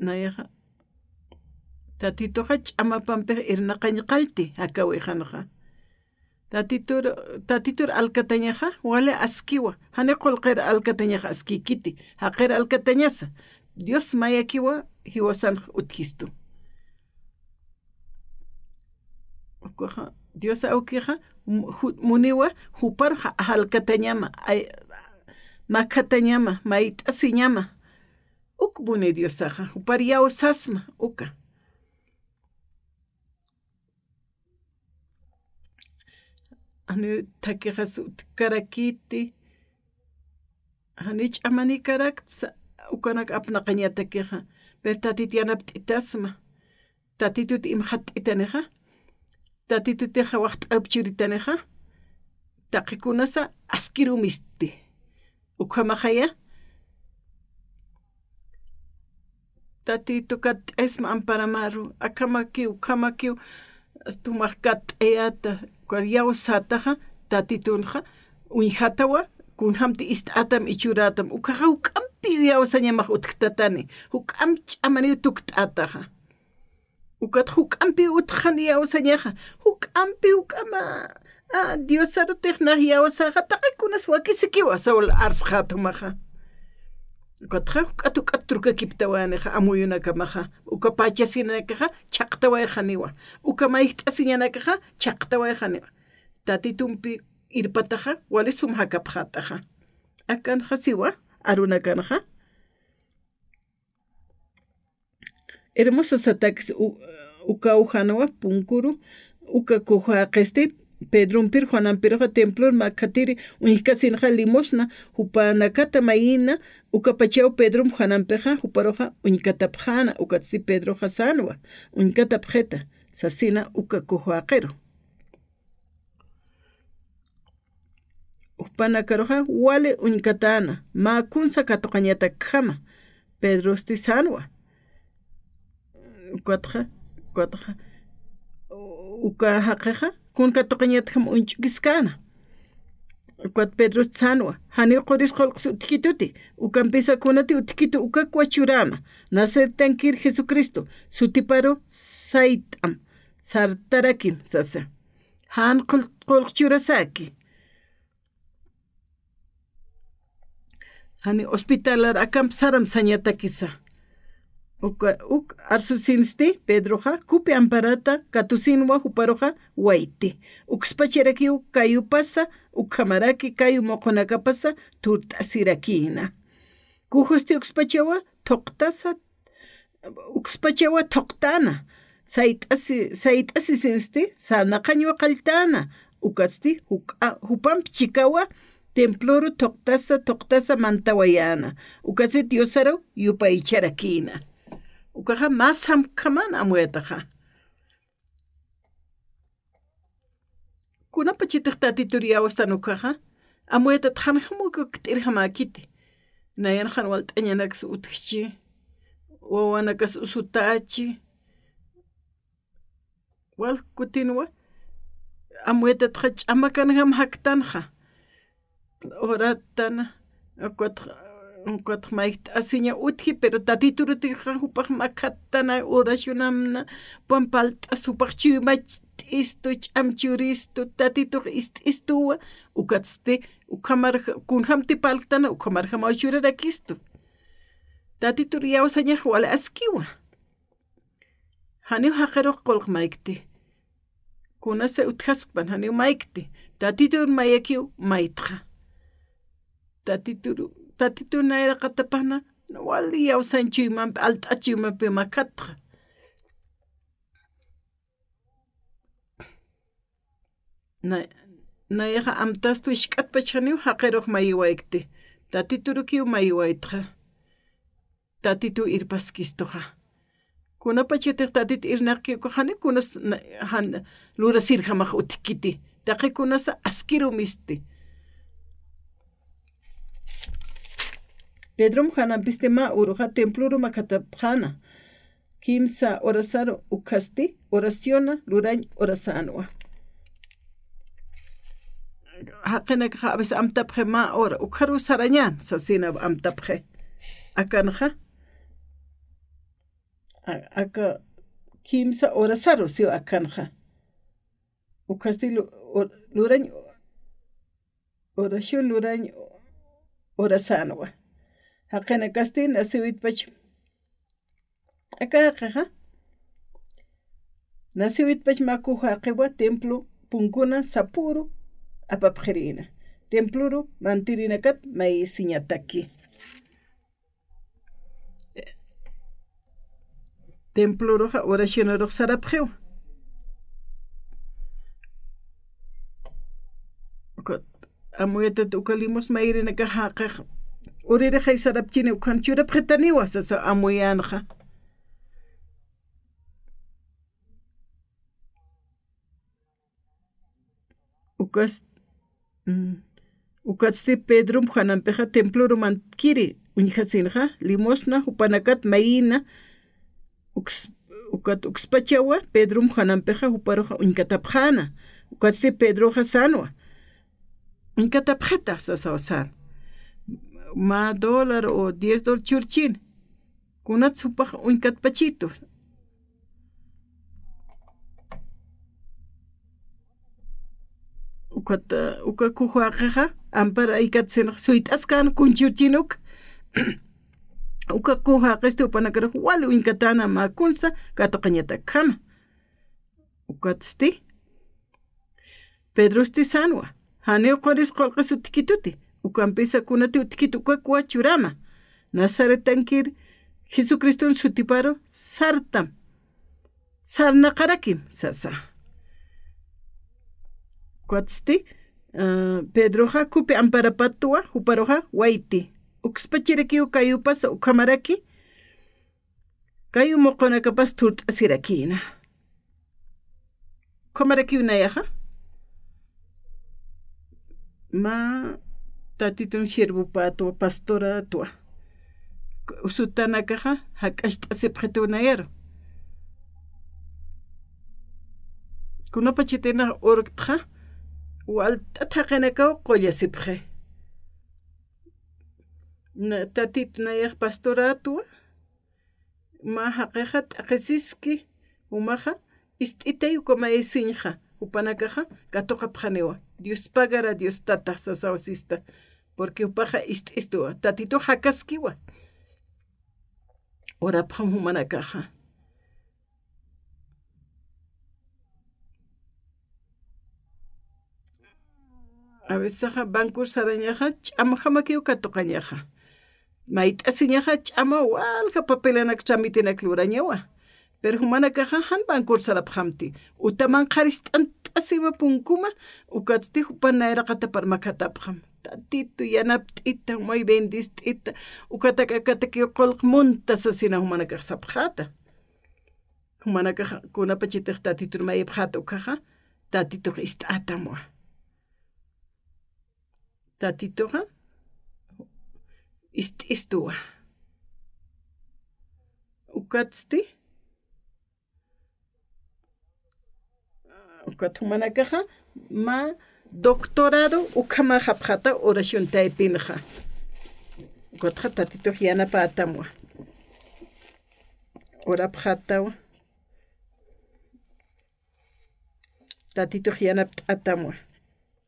Nayaxa, Tatituxa ch'amapampix irnaqañ qallti, jakawixanxa. Tatitur, Tatitur alkatañaxa, wali askiwa, jani qullqir alkatañaxa askikiti, jaqir alkatañasa, Dios mayakiwa, jiwasanx utjistu. Ukaxa, Dios awkixa, mu-, ju-, muniwa, jupar ja-, jalkatañama, ay, makhatañama, mayt'asiñama. Uk muni Diosaxa, jupar iyawsasma, uka. Jani thakixa sutkarakiti, jani ch'amanïkaraktsa, ukanak apnaqañatakixa, pero Tatit yanapt'itasma, Tatitut imxatt'itanixa, Tatitutixa waxt'äp churitanixa, taqi kunasa askirumisti. Ukhamaxaya, Tatitu katt'isma amparamaru, akhamakiw, ukhamakiw, asta jumax katt'ayäta, uka iyawsätaxa, Tatitunxa, uñjatawa, kunjamti ist'atam, ichuratam, ukaxa juk'ampiw iyawsañamax utjtatani, juk'amp ch'amaniw tukt'ataxa. Ukat juk'ampiw utjan iyawsañaxa, juk'ampiw juk'ama, a, Diosarutix nax iyawsaxa, taqi kunas wakisikiwa, Saul arsxät jumaxa. Ukatxa, juk'at, juk'at trukakiptawanixa, amuyunakamaxa, uka pachasinakaxa, chhaqtawayxaniwa, uka mayjt'asiñanakaxa, chhaqtawayxaniwa. Tatitumpi irpataxa, wali sum jakapxätaxa. Akanxa siwa, arunakanxa. Hermosa satakis u-, ukaw janwa punkuru, uka kujaqisti, Pedrompir Juanampiruxa templor makhatiri uñjkasinxa limosna, jupanakata mayina, ukapachaw Pedrom Juanampixa, juparuxa uñkatapxäna, ukatsti Pedroxa sänwa, uñkatapxita, sasina uka kujaqiru. Jupanakaruxa wali uñkatäna, mä kunsa katuqañatakjama, Pedrosti sänwa. Ukatxa, ukatxa, uka jaqixa, kun katuqañatakjama uñch'ukiskäna. Ukat Pedrosti sänwa, janiw quris qullqs utjkituti, ukampisa kunati utjkitu ukakwa churäma, Nazaretankir Jesucristo, sutiparu sayt'am, sartarakim, sasa. Jan qull-, qullq churasaki. Jani hospitalar akamp saram sañatakisa. Uka, uk arsusinsti Pedroxa, kupi amparata katusinwa juparuxa wayti. Ukspacharakiw kayupasa, ukhamaraki kayu muqunakapasa turt'asirakïna. Kujusti ukspachawa thuqtasa, ukspachawa thuqtäna, sayt'asi-, sayt'asisinsti sarnaqañwa qalltäna, ukatsti juk'a-, jupamp chikawa temploru thuqtasa, thuqtasa mantawayäna, ukatsti Diosaru yupaycharakïna. Ukaxa mä samkhamäna amuyataxa. Kunapachatix Tatitur iyawstan ukaxa, amuyatat janjam uka ukt'irjamäkiti. Nayan jan walt'añanaks utjchi, wawanakas usutächi. Wal kutinwa, amuyatatxa ch'amakanjam jaktanxa. Oratana, ukatx, ukatx mayjt'asiña utji, pero Tatiturutixa jupax makhattana, oracionamna, jupan parlt'as, jupax chuymacht'istu, ch'am churistu, Tatitux ist'istuwa, ukatsti, ukhamarja-, kunjamti parltana, ukhamarjamaw churarakistu. Tatitur iyawsañax wal askiwa. Janiw jaqirux qullq maykti. Kunasa utjaskpan, janiw maykti. Tatitur mayakiw maytxa. Tatitur, Tatitur nayraqatapana, wali iyawsañ chuymampi, alt'at chuymampi makhatxa. Na-, nayaxa amtastu jisk'atpach janiw jaqirux mayiwaykti. Tatiturukiw mayiwaytxa. Tatitu irpaskistuxa. Kunapachatix Tatit irnaqki ukax jani kunas na-, jan lurasirjamax utjkiti. Taqi kunasa askirumisti. Pedrom Juanampisti mä uruxa temploru makhatapxäna. Kimsa horasaru ukhasti oraciona lurañ horasänwa. Jaqinakaxa a veces amtapxi mä hora, ukharuw sarañän, sasina amtapxi. Akanxa, a-, aka kimsa horasaru siw akanxa. Ukhasti lu-, or-, lurañ, oración lurañ horasänwa. Jaqinakasti nasiwitpach Aka jaqixa, nasiwitpach mä kujaqiwa templo punkuna sapüru apapxirïna. Temploru mantirinakat mayisiñataki. Temploruxa oracionarux sarapxiwa. Ukat amuyatat uka limosna mayirinakax jaqix uririxay sarapchini ukhan churapxitaniwa sasa amuyänxa. Ukas, mm, ukatsti Pedrom Juanampixa temploru mantkiri uñjasinxa, limosna jupanakat mayïna, uks-, ukat ukspachawa Pedrom Juanampixa juparuxa uñkatapxäna, ukatsti Pedroxa sänwa, uñkatapxita sasaw sän. Mä dólar o diez dólar churchin. Kunats jupax uñkatpachitu. Ukat, uka kujaqixa, ampara ikatsinx suyt'askan kun churchin uk. Uka kujaqisti jupanakarux wali uñkatäna mä kunsa katuqañatakjama. Ukatsti. Pedrosti sänwa, janiw quris qullqis utjkituti, ukampisa kunati utjkit ukakwa churama, Nazaretankir Jesucriston sutiparu sartam, sarnaqarakim, sasa. Ukatsti, ah, Pedroxa kupi amparapatwa, juparuxa wayti. Ukspachirakiw kayupasa ukhamaraki, kayu muqunakapas thurt'asirakïna. Ukhamarakiw nayaxa. Mä Tatitun siervopätwa, pastorätwa. Usutanakaxa jak'acht'asipxituw nayaru. Kunapachatinax urktxa, walt'at jaqinakaw qullasipxi. Na, Tatitu nayax pastorätwa, mä jaqixa t'aqhisiski, jumaxa ist'itay uka mayisiñxa, jupanakaxa katuqapxaniwa. Dios pagará, Dios Tata, sasaw sista. Porque jupaxa ist'istuwa, Tatitux jakaskiwa. Urapxam jumanakaxa. A veces bancor sarañaxa, ch'amjamakiw katuqañaxa. Mayt'asiñaxa, ch'ama walja papelanak tramitenak lurañawa. Pero jumanakaxa, jan bancor sarapxamti. Uta manqharist'ant'asiwa punkuma, ukatsti jupan nayraqatapar makhatapxam. Tatitu yanapt'ita, jumay bendist'ita, ukatak akatakiw qullq munta sasina jumanakax sapxäta. Jumanakax kunapachatix Tatitur mayipxäta ukhaxa, Tatitux ist'ätamwa. Tatituxa ist'istuwa. Ukatsti, ukat jumanakaxa, mä doctorado ukhamäxapxäta oración taypinxa. Ukatxa Tatitux yanapätamwa. Urapxätawa. Tatitux yanapt'ätamwa.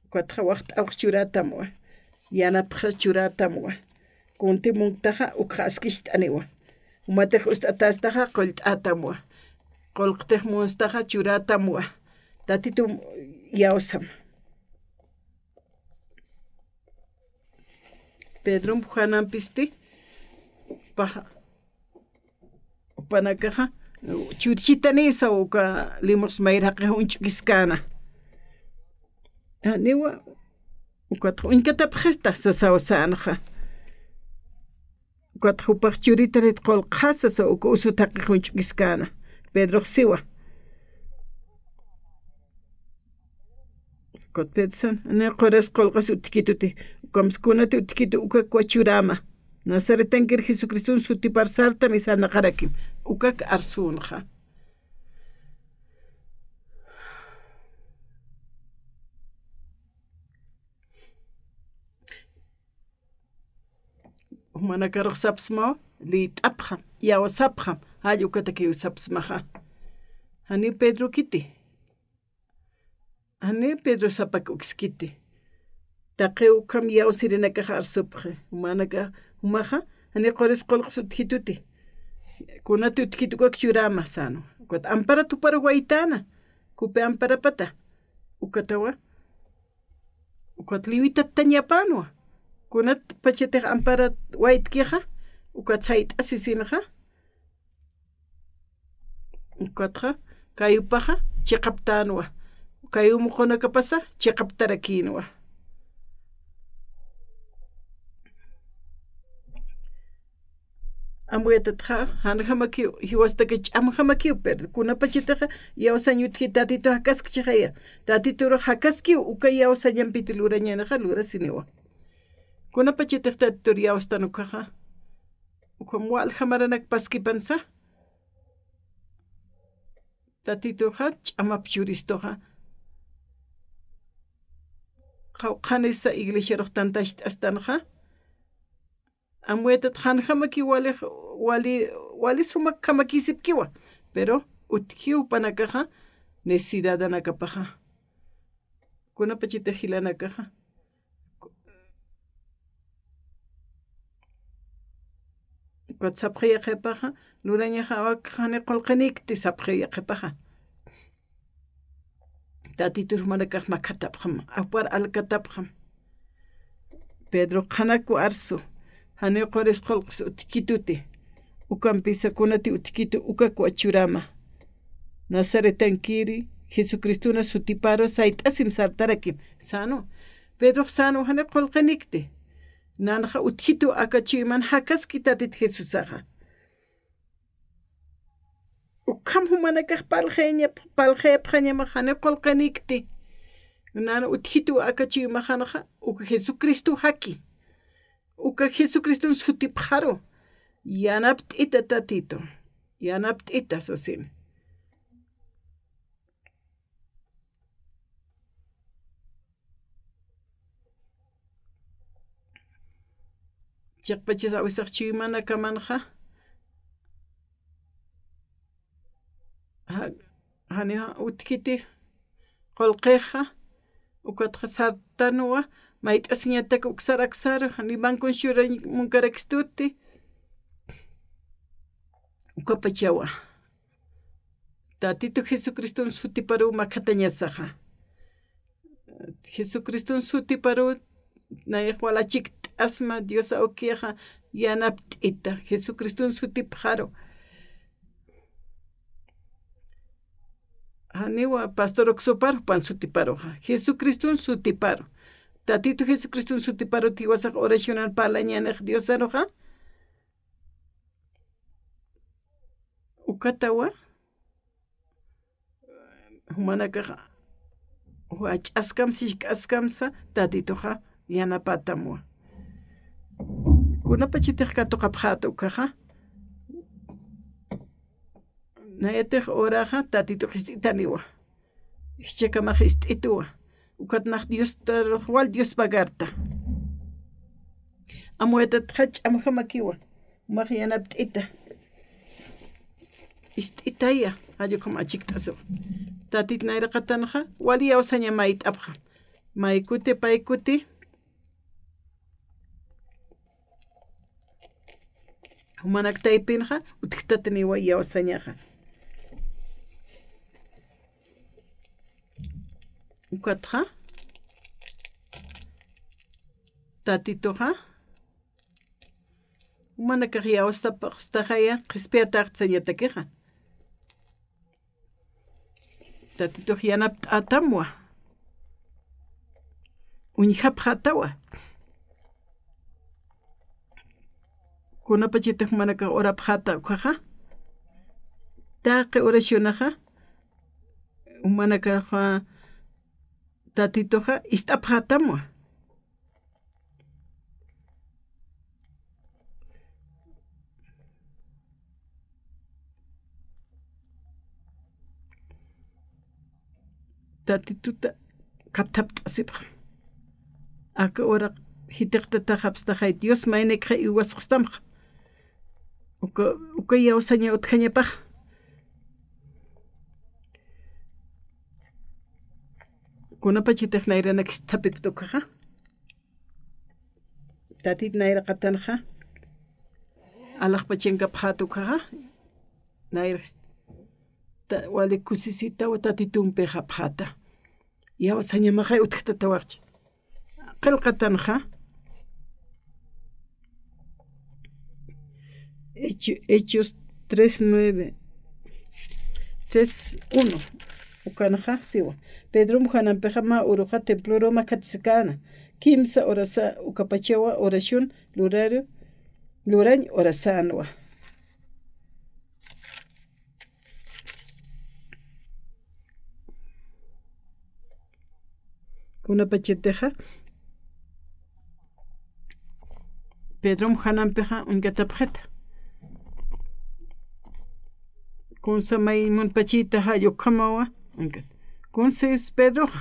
Ukatxa waxt'awx churätamwa. Yanapxa churätamwa. Kunti munktaxa ukxa askicht'aniwa. Jumatix ust'atästaxa qullt'ätamwa. Qullqtix munstaxa churätamwa. Tatitu iyawsam. Pedrom Juanampisti, paxa, jupanakaxa, churchitanisa uka limosna mayir jaqix uñch'ukiskäna. Janiwa, ukat uñkatapxista sasaw sänxa. Ukat jupax churitanit qullqxasa, sasa uka usut jaqix uñch'ukiskäna. Pedrox siwa. Ukat Pedro san, janiw quris qullqis utjkituti. Ukamsa kunati utjkitu ukakwa churäma. Nazaretankir Jesucriston sutipar sartam sarnaqarakim. Ukak arsünxa. Jumanakarux sapsmawa, liyt'apxam, iyawsapxam, jall ukatakiw sapsmaxa. Janiw Pedrokiti. Janiw Pedro sapak ukskiti. Taqi ukham iyawsirinakax arsupxi. Jumanaka, jumaxa, janiw quris qullqis utjkituti. Kunati utjkit ukak churäma sänwa. Ukat amparat juparux waytäna. Kupi amparapata. Ukatawa, ukat liwitat tañapänwa. Kunat pachatix amparat waytkixa, ukat sayt'asisinxa. Ukatxa, kayupaxa, chiqaptänwa. Kayu muqunakapasa, chiqaptarakïnwa. Amuyatatixa, janjamakiw, jiwastaki ch'amjamakiw, pero kunapachatixa, iyawsañ utji Tatitu jakaskchixaya. Tatitur jakaskiw, uka iyawsañampiti lurañänixa, lurasiniwa. Kunapachatix Tatitur iyawstan ukaxa, ukham walja maranak paskipansa. Tatituxa, ch'amap churistuxa. Qawqhanisa iglesiarux tantacht'astanxa. Amuyatatixa janjamakiw wali, wali, wali sumakjamakisipkiwa. Pero utjiw jupanakaxa necesidadanakapaxa. Kunapachatix jilanakaxa. Ukat sapxi yaqhipaxa, lurañaxa awak jani qullqinikti sapxi yaqhipaxa. Tatitur jumanakax makhatapxam, apwar alkatapxam. Pedro qhanaku arsu, janiw quris qullqis utjkituti. Ukampisa kunati utjkitu ukakwa churama. Nazaretankiri, Jesucristuna sutiparu sayt'asim sartarakim. Sano. Pedrox sano jani qullqinikti. Nanxa utjkitu aka chuyman jakaski Tatit Jesusaxa. Ukham jumanakax parlxañap-, parlxayapxañamax jani qullqinikti. Nan utjkitu aka chuymaxanxa, uka Jesucristo jaki. Uka Jesucriston sutipxaru, yanapt'ita Tatitu, yanapt'ita sasini. Chiqpachas awisax chuymanakamanxa, ja-, jani utjkiti qullqixa, ukatxa sartanwa, mayt'asiñatak uksar aksar, jani bancon churañ munkarakstuti. Ukapachawa. Tatitu Jesucriston sutiparu makhatañasaxa. Jesucriston sutiparu, nayax wal achikt'asma Dios awkixa yanapt'ita. Jesucriston sutipxaru. Janiwa pastor uksuparu, jupan sutiparuxa. Jesucriston sutiparu. Tatitu Jesucriston sutiparu jiwasax oracionar parlañänix Diosaruxa. Ukatawa, jumanakax, jach'askam, sisk'askamsa, Tatituxa yanapätamwa. Kunapachatix katuqapxäta ukaxa, nayatix uraxa, Tatitux ist'itaniwa. Jichhakamax ist'ituwa. Ukat nax Diostarux wal Dios pagarta. Amuyatatixa ch'amjamakiwa. Jumax yanapt'ita. Ist'itaya, jall ukham achikt'asiwa. Tatit nayraqatanxa, wal iyawsaña mayt'apxa. Maykuti, paykuti. Jumanak taypinxa, utjtataniwa iyawsañaxa. Ukatxa, Tatituxa, jumanakax iyawstapxstaxaya, qhispiyataxtsañatakixa. Tatitux yanapt'atamwa. Uñjapxatawa. Kunapachatix jumanakax urapxata ukaxa. Taqi oracionaxa. Jumanakaxa Tatituxa ist'apxatamwa. Tatituta kathapt'asipxam. Aka uraq jithiqtataxapstaxay Dios maynikxa iwasxstamxa. Uka, uka iyawsaña utjañapax. Kunapachatix nayranak isthapipta ukaxa. Tatit nayraqatanxa. Alaxpachankapxäta ukaxa. Nayrax ta-, wali kusisitawa Tatitumpixapxäta. Iyawsañamaxay utjtatawaxchi. Qillqatanxa. Hecho-, Hechos tres nueve, tres uno. Ukanxa siwa. Pedrom Juanampixa mä uruxa temploru makhataskäna. Kimsa urasa ukapachawa oración luraru, lurañ urasänwa. Kunapachatixa Pedrom Juanampixa uñkatapxita. Kunsa may munpachita jall ukhamawa. Kunsa es Pedroxa.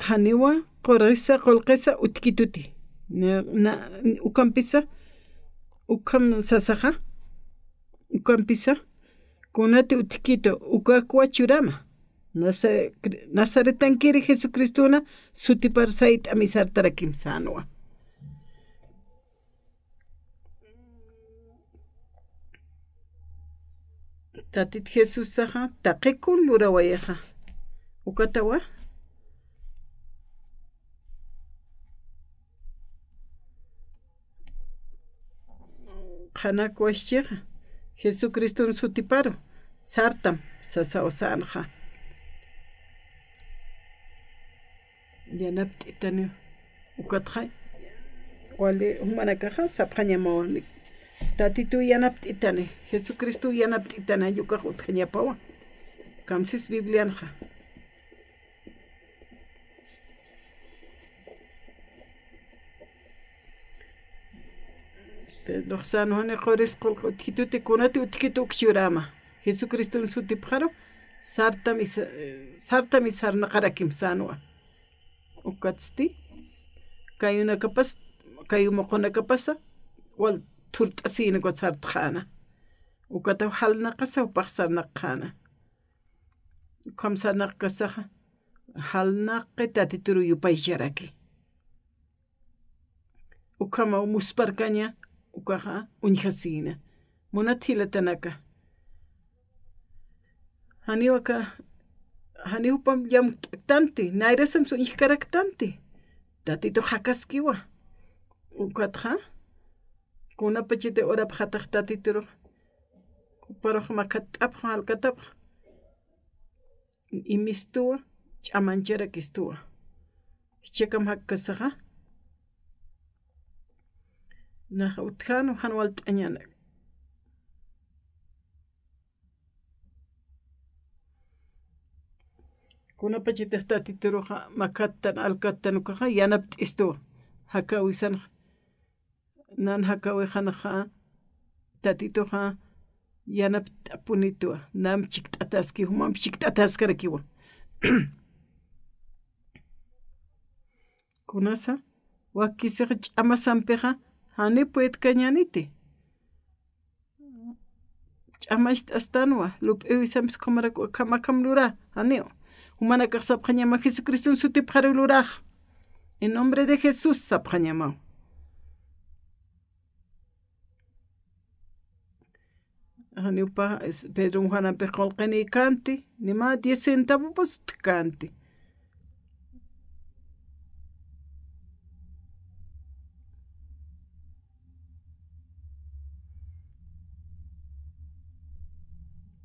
Janiwa qurqisa, qullqisa utjkituti. Na, na, ukampisa, ukham sasaxa, ukampisa, kunati utjkitu, ukakwa churama. Nasa-, Nazaretankiri Jesucristona sutipar sayt'ami sartarakim sänwa. Tatit Jesusaxa taqikun lurawayaxa. Ukatawa. Qhanakwaschix Jesucriston sutiparu sartam sasaw sänxa. Yanapt'itani ukatxa, wali jumanakaxa sapxañamaw: Tatituw yanapt'itani, Jesucristow yanapt'itani, jall ukax utjañapawa. Kamsis Biblianxa. Pedrox sänwa: Jani quris qullqi utjkituti, kunati utjkitu uk churama. Jesucriston sutipxaru sartam is-, sartam sarnaqarakim sänwa. Ukatsti, kayunakapas, kayu muqunakapasa, wal thurt'asïna ukat sartxäna. Ukataw jalnaqasa jupax sarnaqxäna. Ukham sarnaqkasaxa, jalnaqi Tatituru yupaycharaki. Ukhamaw musparkaña, ukaxa uñjasïna. Munat jilatanaka. Janiw aka, janiw jupam llamk'tanti, nayrasam uñjkaraktanti. Tatitux jakaskiwa. Ukatxa, kunapachati urapxatax Tatiturux, juparux makhatt'apxa, alkatapxa. Imistuwa, ch'amancharakistuwa. Jichhakam jakkasaxa. Nax utjäna, jan walt'añäni. Kunapachatix Tatituruxa makhattan, alkattan ukaxa yanapt'istuwa. Jakawisanxa. Nan jakawixanxa, Tatituxa yanapt'apunitwa, nam chikt'ataski, jumamp chikt'ataskarakiwa. Kunasa, wakisix ch'amasampixa, jani puedkañäniti. Ch'amacht'astanwa, lup'iwisampis ukhamarak, ukham akham lura, janiw. Jumanakax sapxañama Jesucriston sutipxaru lurax. En nombre de Jesús sapxañamaw. Janiw jupa, es, Pedro Juanampix qullqinïkänti, ni mä diez centavopus utjkänti.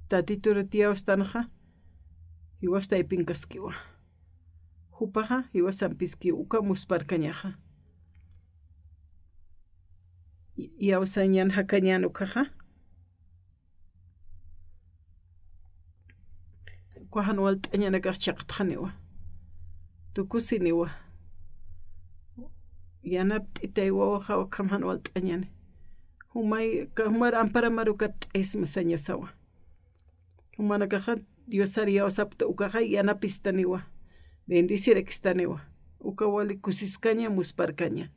Tatituruw iyawstanxa, jiwas taypinkaskiwa. Jupaxa, jiwasampiskiw uka musparkañaxa. Iyawsañan jakañän ukaxa. Uka jan walt'añanakax chiqtxaniwa. Tukusiniwa. Yanapt'itay wawaxa ukham jan walt'añäni. Jumay, ka-, jumar amparamar ukat t'isma sañasawa. Jumanakaxa Diosar iyawsapkta ukaxa yanapistaniwa. Bendecirakistaniwa. Uka wali kusiskaña, musparkaña.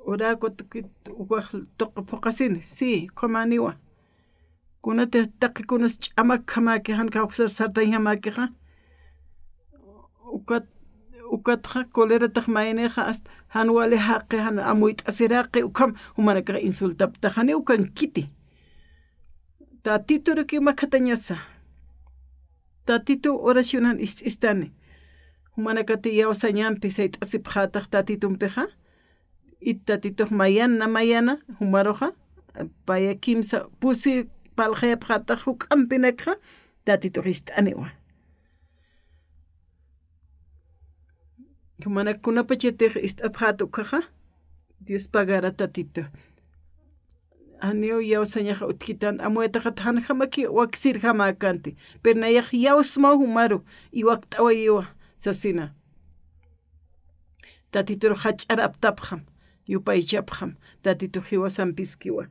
Uraku tuqi ukax tuqi phuqasini, sí, ukhamäniwa. Kunatix taqi kunas ch'amakjamäki, jan kawksar sartañjamäkixa. Ukat, Ukatxa coleratax maynixa hasta jan wali jaqi, jan amuyt'asiraqi, ukham jumanakax insultaptaxani ukankiti. Tatituruki makhatañasa. Tatitu oracionan ist'istani. Jumanakati iyawsañampi sayt'asipxätax Tatitumpixa. It Tatitux mayana mayana, jumaruxa, paya kimsa pusi parlxayapxätax juk'ampinakxa, Tatitux ist'aniwa. Jumanak kunapachatix ist'apxät ukkhaxa, Dios pagara Tatitu. Janiw iyawsañaxa utjkitan, amuyataxat janjamaki waksirjamäkänti. Pero nayax iyawsmaw jumaru, iwakt'awayiwa, sasina. Tatitur jach'araptapxam, yupaychapxam, Tatitux jiwasampiskiwa.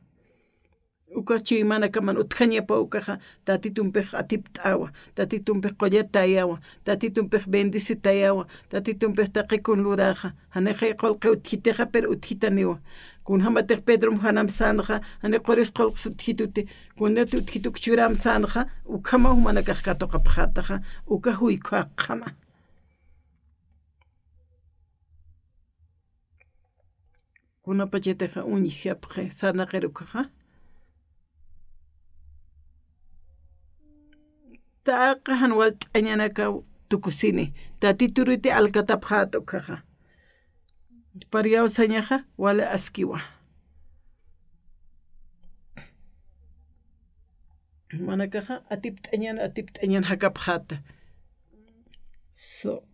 Uka chuymanakaman utjañapa ukaxa, Tatitumpix atipt'awa, Tatitumpix qullatayawa, Tatitumpix bendecitayawa, Tatitumpix taqikun luraxa, janixay qullqi utjitixa, pero utjitaniwa. Kunjamatix Pedrom janam sänxa, jani quris qullqis utjituti, kunati utjituk churam sänxa, ukhama jumanakax katuqapxätaxa, uka juykha qhama. Kunapachatixa uñjapxi sarnaqir ukkhaxa. Taqa jan walt'añanakaw tukusini. Tatituruti alkatapxät ukkhaxa. Pär iyawsañaxa wali askiwa. Jumanakaxa atipt'añan, atipt'añan jakapxäta. So.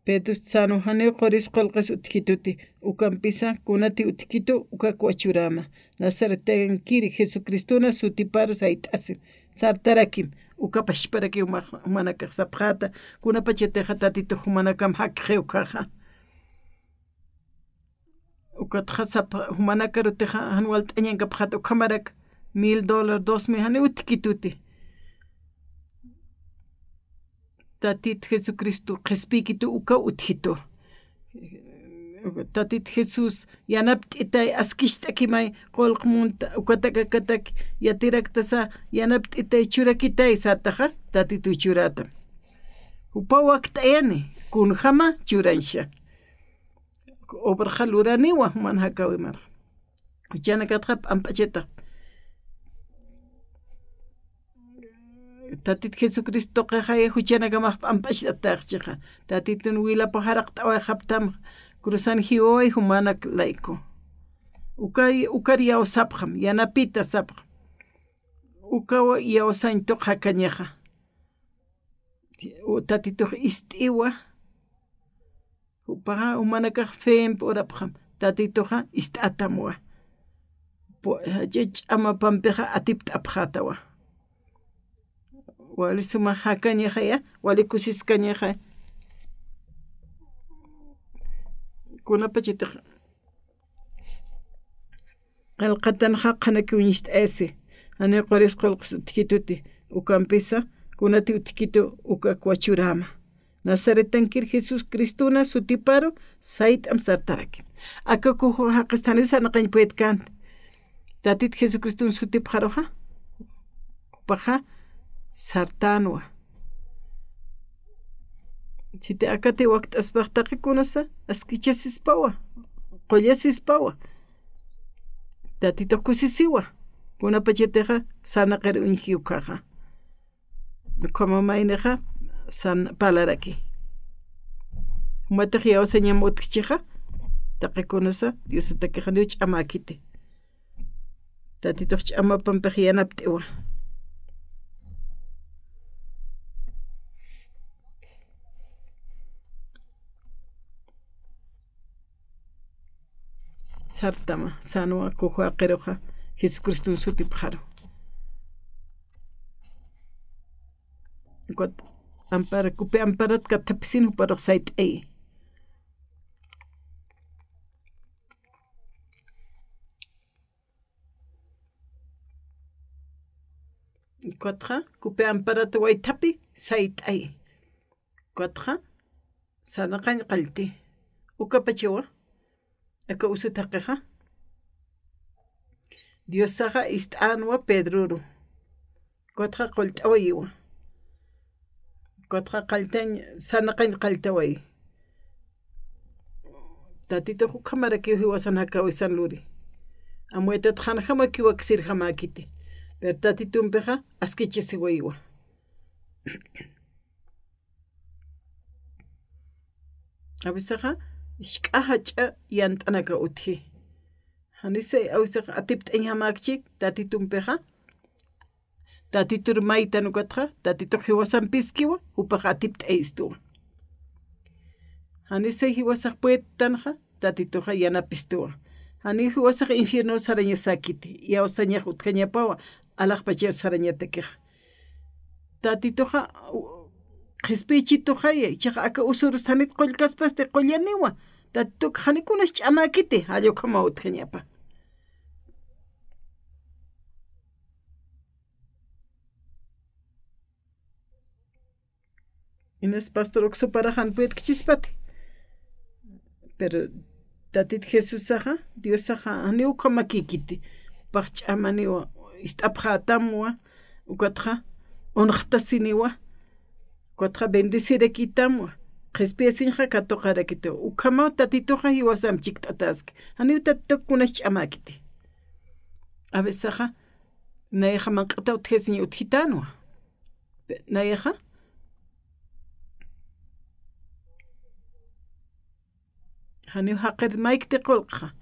Pedro sänwa, janiw quris qullqis utjituti, ukampisa kunati utjkitu ukakwa churama. Nazaretankir Jesucristuna sutiparu sayt'asin. Sartarakim, uka pachparakiw ma-, jumanakax sapxäta, kunapachatixa Tatitux jumanakam jakxi ukkhaxa. Ukatxa sapa, jumanakarutixa jan walt'añankapxät ukhamarak mil dólar, dos mil, jani utjkituti. Tatit Jesucristo qhispiykitu uka utjitu. Tatit Jesús yanapt'itay, askicht'akimay, qullq munta, ukatak akatak yatiraktasa, yanapt'itay, churakitay sätaxa, Tatitu churata. Jupa wakt'ayani, kunjama churanxa. Obraxa luraniwa, juman jakawi marxa. Juchanakatxa p'amp'achatax. Tatit Jesucristo tuqixay juchanakamax p'amp'achatax chiqa. Tatitun wilapax jaraqt'awayxaptam, cruzan jiwaway jumanak layku. Ukay, ukar iyawsapxam, yanapita sapxam. Ukaw iyawsañ tuq jakañaxa. U-, Tatitux ist'iwa. Jupaxa jumanakax femp urapxam. Tatituxa ist'atamwa. Pu-, ch'amapampixa atipt'apxätawa. Wali suma jakañaxaya, wali kusiskañaxaya. Kunapachatix Qillqatan jaqhanaki uñst'ayasi, janiw quris qullqis utjkituti, ukampisa, kunati utjkitu, ukakwa churama. Nazaretankir Jesucristuna sutiparu, sayt'am sartaraki. Aka kuju jaqista janiw sarnaqañ puedkänti. Tatit Jesucristun sutipxaruxa, jupaxa sartänwa. Siti akati wakt'aspax taqi kunasa, askichasispawa, qullasispawa. Tatitux kusisiwa. Kunapachatixa sarnaqir uñji ukkhaxa. Ukhama maynixa san parlaraki. Jumatix iyawsañam utjchixa, taqi kunasa, Diosatakixa janiw ch'amäkiti. Tatitux ch'amapampix yanapt'iwa. Sartama, sänwa kuju jaqiruxa, Jesucristun sutipxaru. Ukat ampara, kupi amparat kathapisin juparux sayt'ayi. Ukatxa, kupi amparat waythapi sayt'ay. Ukatxa, sarnaqañ qallti. Ukapachawa, aka usu thaqixa. Diosaxa ist'änwa Pedroru. Ukatxa qullt'awayiwa. Ukatxa qalltañ, sarnaqañ qalltawayi. Tatitux ukhamarakiw jiwasan jakawisan luri. Amuytat janjamakiw waksirjamäkiti. Pero Tatitumpixa askichasiwayiwa. A veces jisk'a jach'a yant'anaka utji. Janisa a veces atipt'añjamäkchi Tatitumpixa. Tatitur maytan ukatxa, Tatitux jiwasampiskiwa, jupax atipt'ayistuwa. Janisa jiwasax puedtanxa, Tatituxa yanapistuwa. Janiw jiwasax infierno sarañasäkiti, iyawsañax utjañapawa, alaxpachas sarañatakixa. Tatituxa, u-, qhispiyichituxaya, ichaxa aka usurus janit qullkaspasti qullaniwa. Tatituk jani kunas ch'amäkiti, jall ukhamaw utjañapa. Inas pastor uksuparaxan puedkchispati. Pero Tatit Jesusaxa, Diosaxa, janiw ukhamakïkiti. Jupax ch'amaniwa, ist'apxätamwa, ukatxa unxtasiniwa, ukatxa bendecirakitamwa, qhispiyasiñxa katuqarakitiwa. Ukhamaw Tatituxa jiwasamp chikt'ataski. Janiw Tatitux kunas ch'amäkiti. A veces, nayaxa manq'ataw utjasiñ utjitänwa. Nayaxa. Janiw jaqir maykti qullqxa.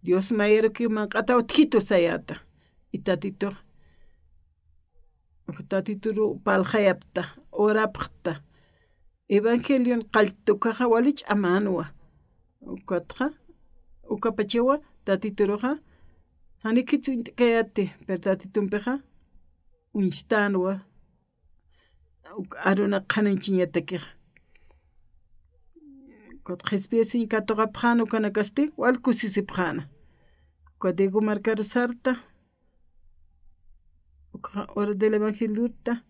Dios mayarukiw manq'ataw utjitu sayäta. Y Tatitux. Tatituru parlxayapxta, orapxta. Evangelion qalltukaxa wali ch'amänwa. Ukatxa, ukapachawa, Tatituruxa, janikichus uñt'kayäti, pero Tatitumpixa, uñstänwa, uk arunaq qhanañchiñatakixa. Ukat qhispiyasiñ katuqapxäna ukanakasti, wal kusisipxäna. Ukat Diego markaru sarta, ukxa hora del evangelioruta,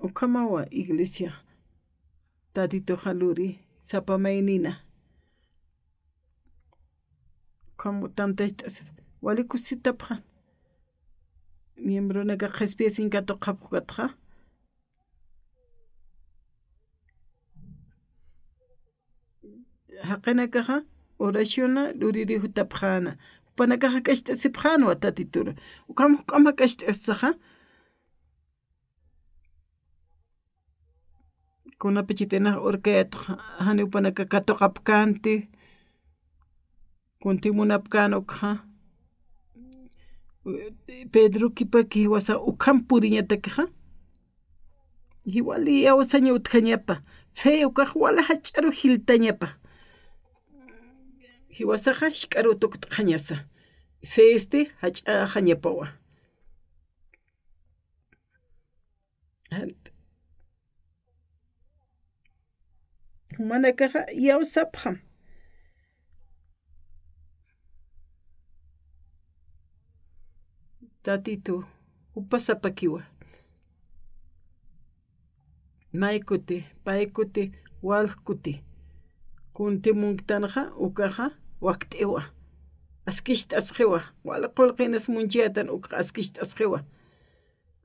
Ukhamawa iglesia, Tatituxa luri, sapa maynina. Ukham tantacht'asip, wali kusisitapxän. Miembronaka qhispiyasiñ katuqapxkatxa. Jaqinakaxa oraciona luriri jutapxäna. Jupanakaxa jak'acht'asipxänwa Tatitura. Ukham juk'am jak'acht'asaxa. Kunapachitinax urkayatxa, jani jupanaka katuqapkänti, kunti munapkän ukxa. Pedro kipaki jiwasa ukham puriñatakixa. Jiwali iyawsaña utjañapa. Fe ukax wali jach'aru jiltañapa. Jiwasaxa jisk'aru tukt'xañasa. Festi jach'axañapawa. Jumanakaxa iyawsapxam. Tatitu, jupa sapakiwa. Maykuti, paykuti, walkuti. Kunti munktanxa, ukaxa, wakt'iwa. Askicht'asxiwa. Wali qullqinas munchiyätan, ukax askicht'asxiwa.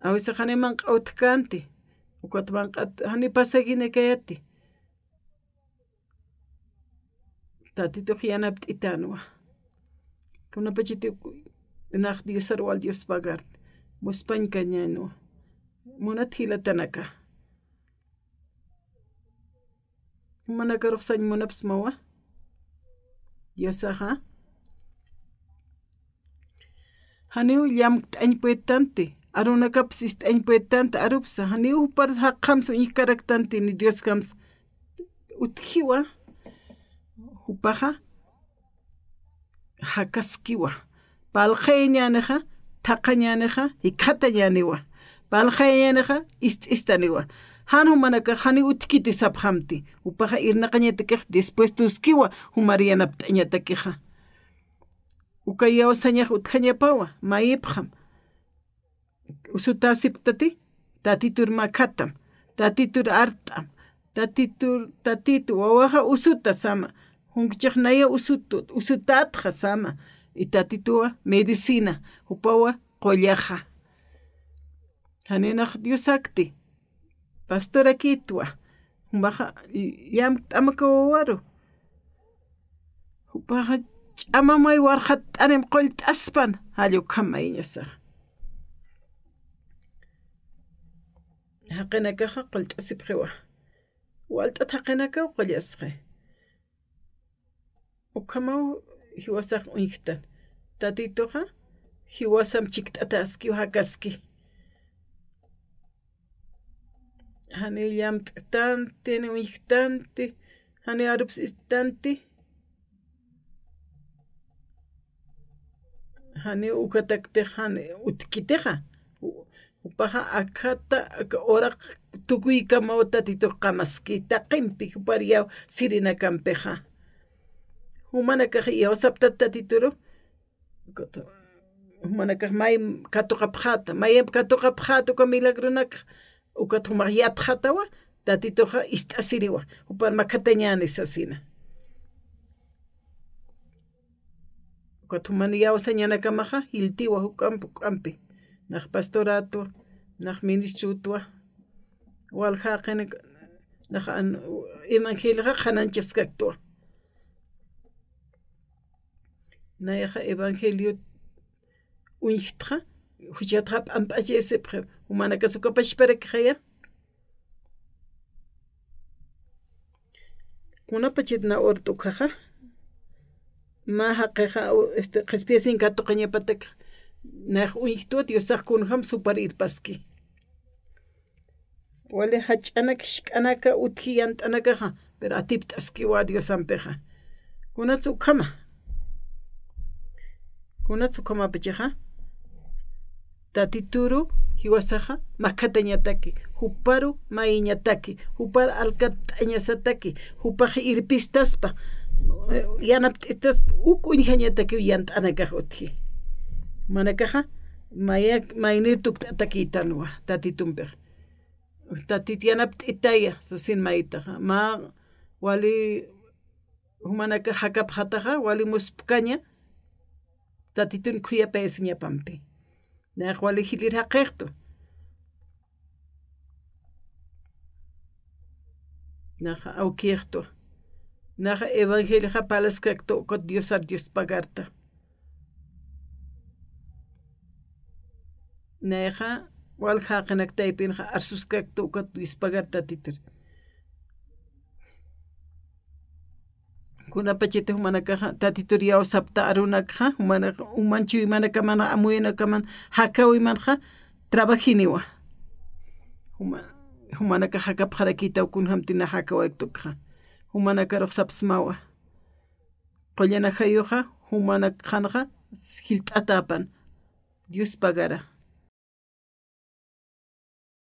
A veces jani manq'a utjkänti, ukat manq'at, jani pasaginakayäti. Tatitux yanapt'itänwa. Kunapachiti nax Diosar wal Dios pagar. Muspañkañänwa. Munat jilatanaka. Jumanakarux sañ munapsmawa. Diosaxa. Janiw llamkt'añ puedtanti, arunakapis ist'añ puedtanti, arupsa, janiw jupar jaqjams uñjkaraktanti, ni Diosjams utjiwa, jupaxa, jakaskiwa, parlxayañänixa, thaqhañänixa, jikxatañäniwa, parlxayañänixa, ist'istaniwa, jan jumanakax janiw utjkiti sapxamti, jupaxa irnaqañatakix dispuestuskiwa, jumar yanapt'añatakixa. Uka iyawsañax utjañapawa, mayipxam. Usutäsipktati, Tatitur makhatam, Tatitur art'am, Tatitur, Tatitu, wawaxa usuta sama, junkchix naya usutu, usutätxa sama, y Tatituwa medicina, jupawa qullaxa. Janinax Diosakti. Pastorakitwa, jumaxa llamt'amaka wawaru. Jupaxa ch'amamay warxatt'anim qullt'aspan, jall ukham mayiñasaxa. Jaqinakaxa qullt'asipxiwa. Walt'at jaqinakaw qullasxi. Ukhamaw jiwasax uñjtan. Tatituxa jiwasam chikt'ataskiw jakaski. Jani llamt'tanti, ni uñjtanti, jani arupsistan, jani ukataktix, jani utkitixa. Jupaxa akhata, aka uraq tukuykamaw Tatitux qamaski, taqimpi jupar yaw sirinakampixa. Jumanakax iyawsaptat Tatituru, ukat jumanakax may katuqapxäta, mayamp katuqapxäta uka milagronakax, ukat jumax yatxatawa, Tatituxa ist'asiriwa, jupar makhatañäni sasina. Ukat juman iyawsañanakamaxa, jiltiwa juk'amp, juk'ampi. Nax pastorätwa, nax ministrütwa, walja jaqinaka, nax an, evangelioxa qhanañchaskaktwa. Nayaxa evangelio uñjtxa, juchatxa p'amp'achasipxi, jumanakas uka pachparakixaya. Kunapachatna urt'ukxaxa, mä jaqixa, u, este, qhispiyasin katuqañapatak, nax uñjtwa Diosax kunjam supar irpaski. Wali jach'anak, jisk'anaka utji yant'anakaxa, pero atipt'askiwa Diosampixa. Kunats ukhama. Kunats ukhamapachaxa. Tatituru jiwasaxa makhatañataki, juparu mayiñataki, jupar alkatt'añasataki, jupax irpistaspa, eh, yanapt'istaspa, uk uñjañatakiw yant'anakax utji. Jumanakaxa, maya, maynir tukt'atakïtanwa, Tatitumpix. Tatit yanapt'itaya, sasin maytaxa. Mä wali jumanakax jakapxataxa, wali muspkaña, Tatitun khuyapayasiñapampi. Nax wali jilïr jaqixtu. Nax awkixtu. Nax evangelioxa parlaskaktu ukat Diosar Dios pagarta. Nayaxa, walja jaqinak taypinxa arsuskaktu ukat Dios pagar Tatitur. Kunapachati jumanakaxa, Tatitur iyawsapta arunakxa, jumanax, juman chuymanakaman, amuyunakaman, jakawaymanxa, trabajiniwa. Juma, jumanakax jakapxarakïtaw kunjamtina jakawayktxa. Jumanakarux sapsmawa. Qullan ajayuxa, jumanakxanxa, jilt'atäpan. Dios pagara.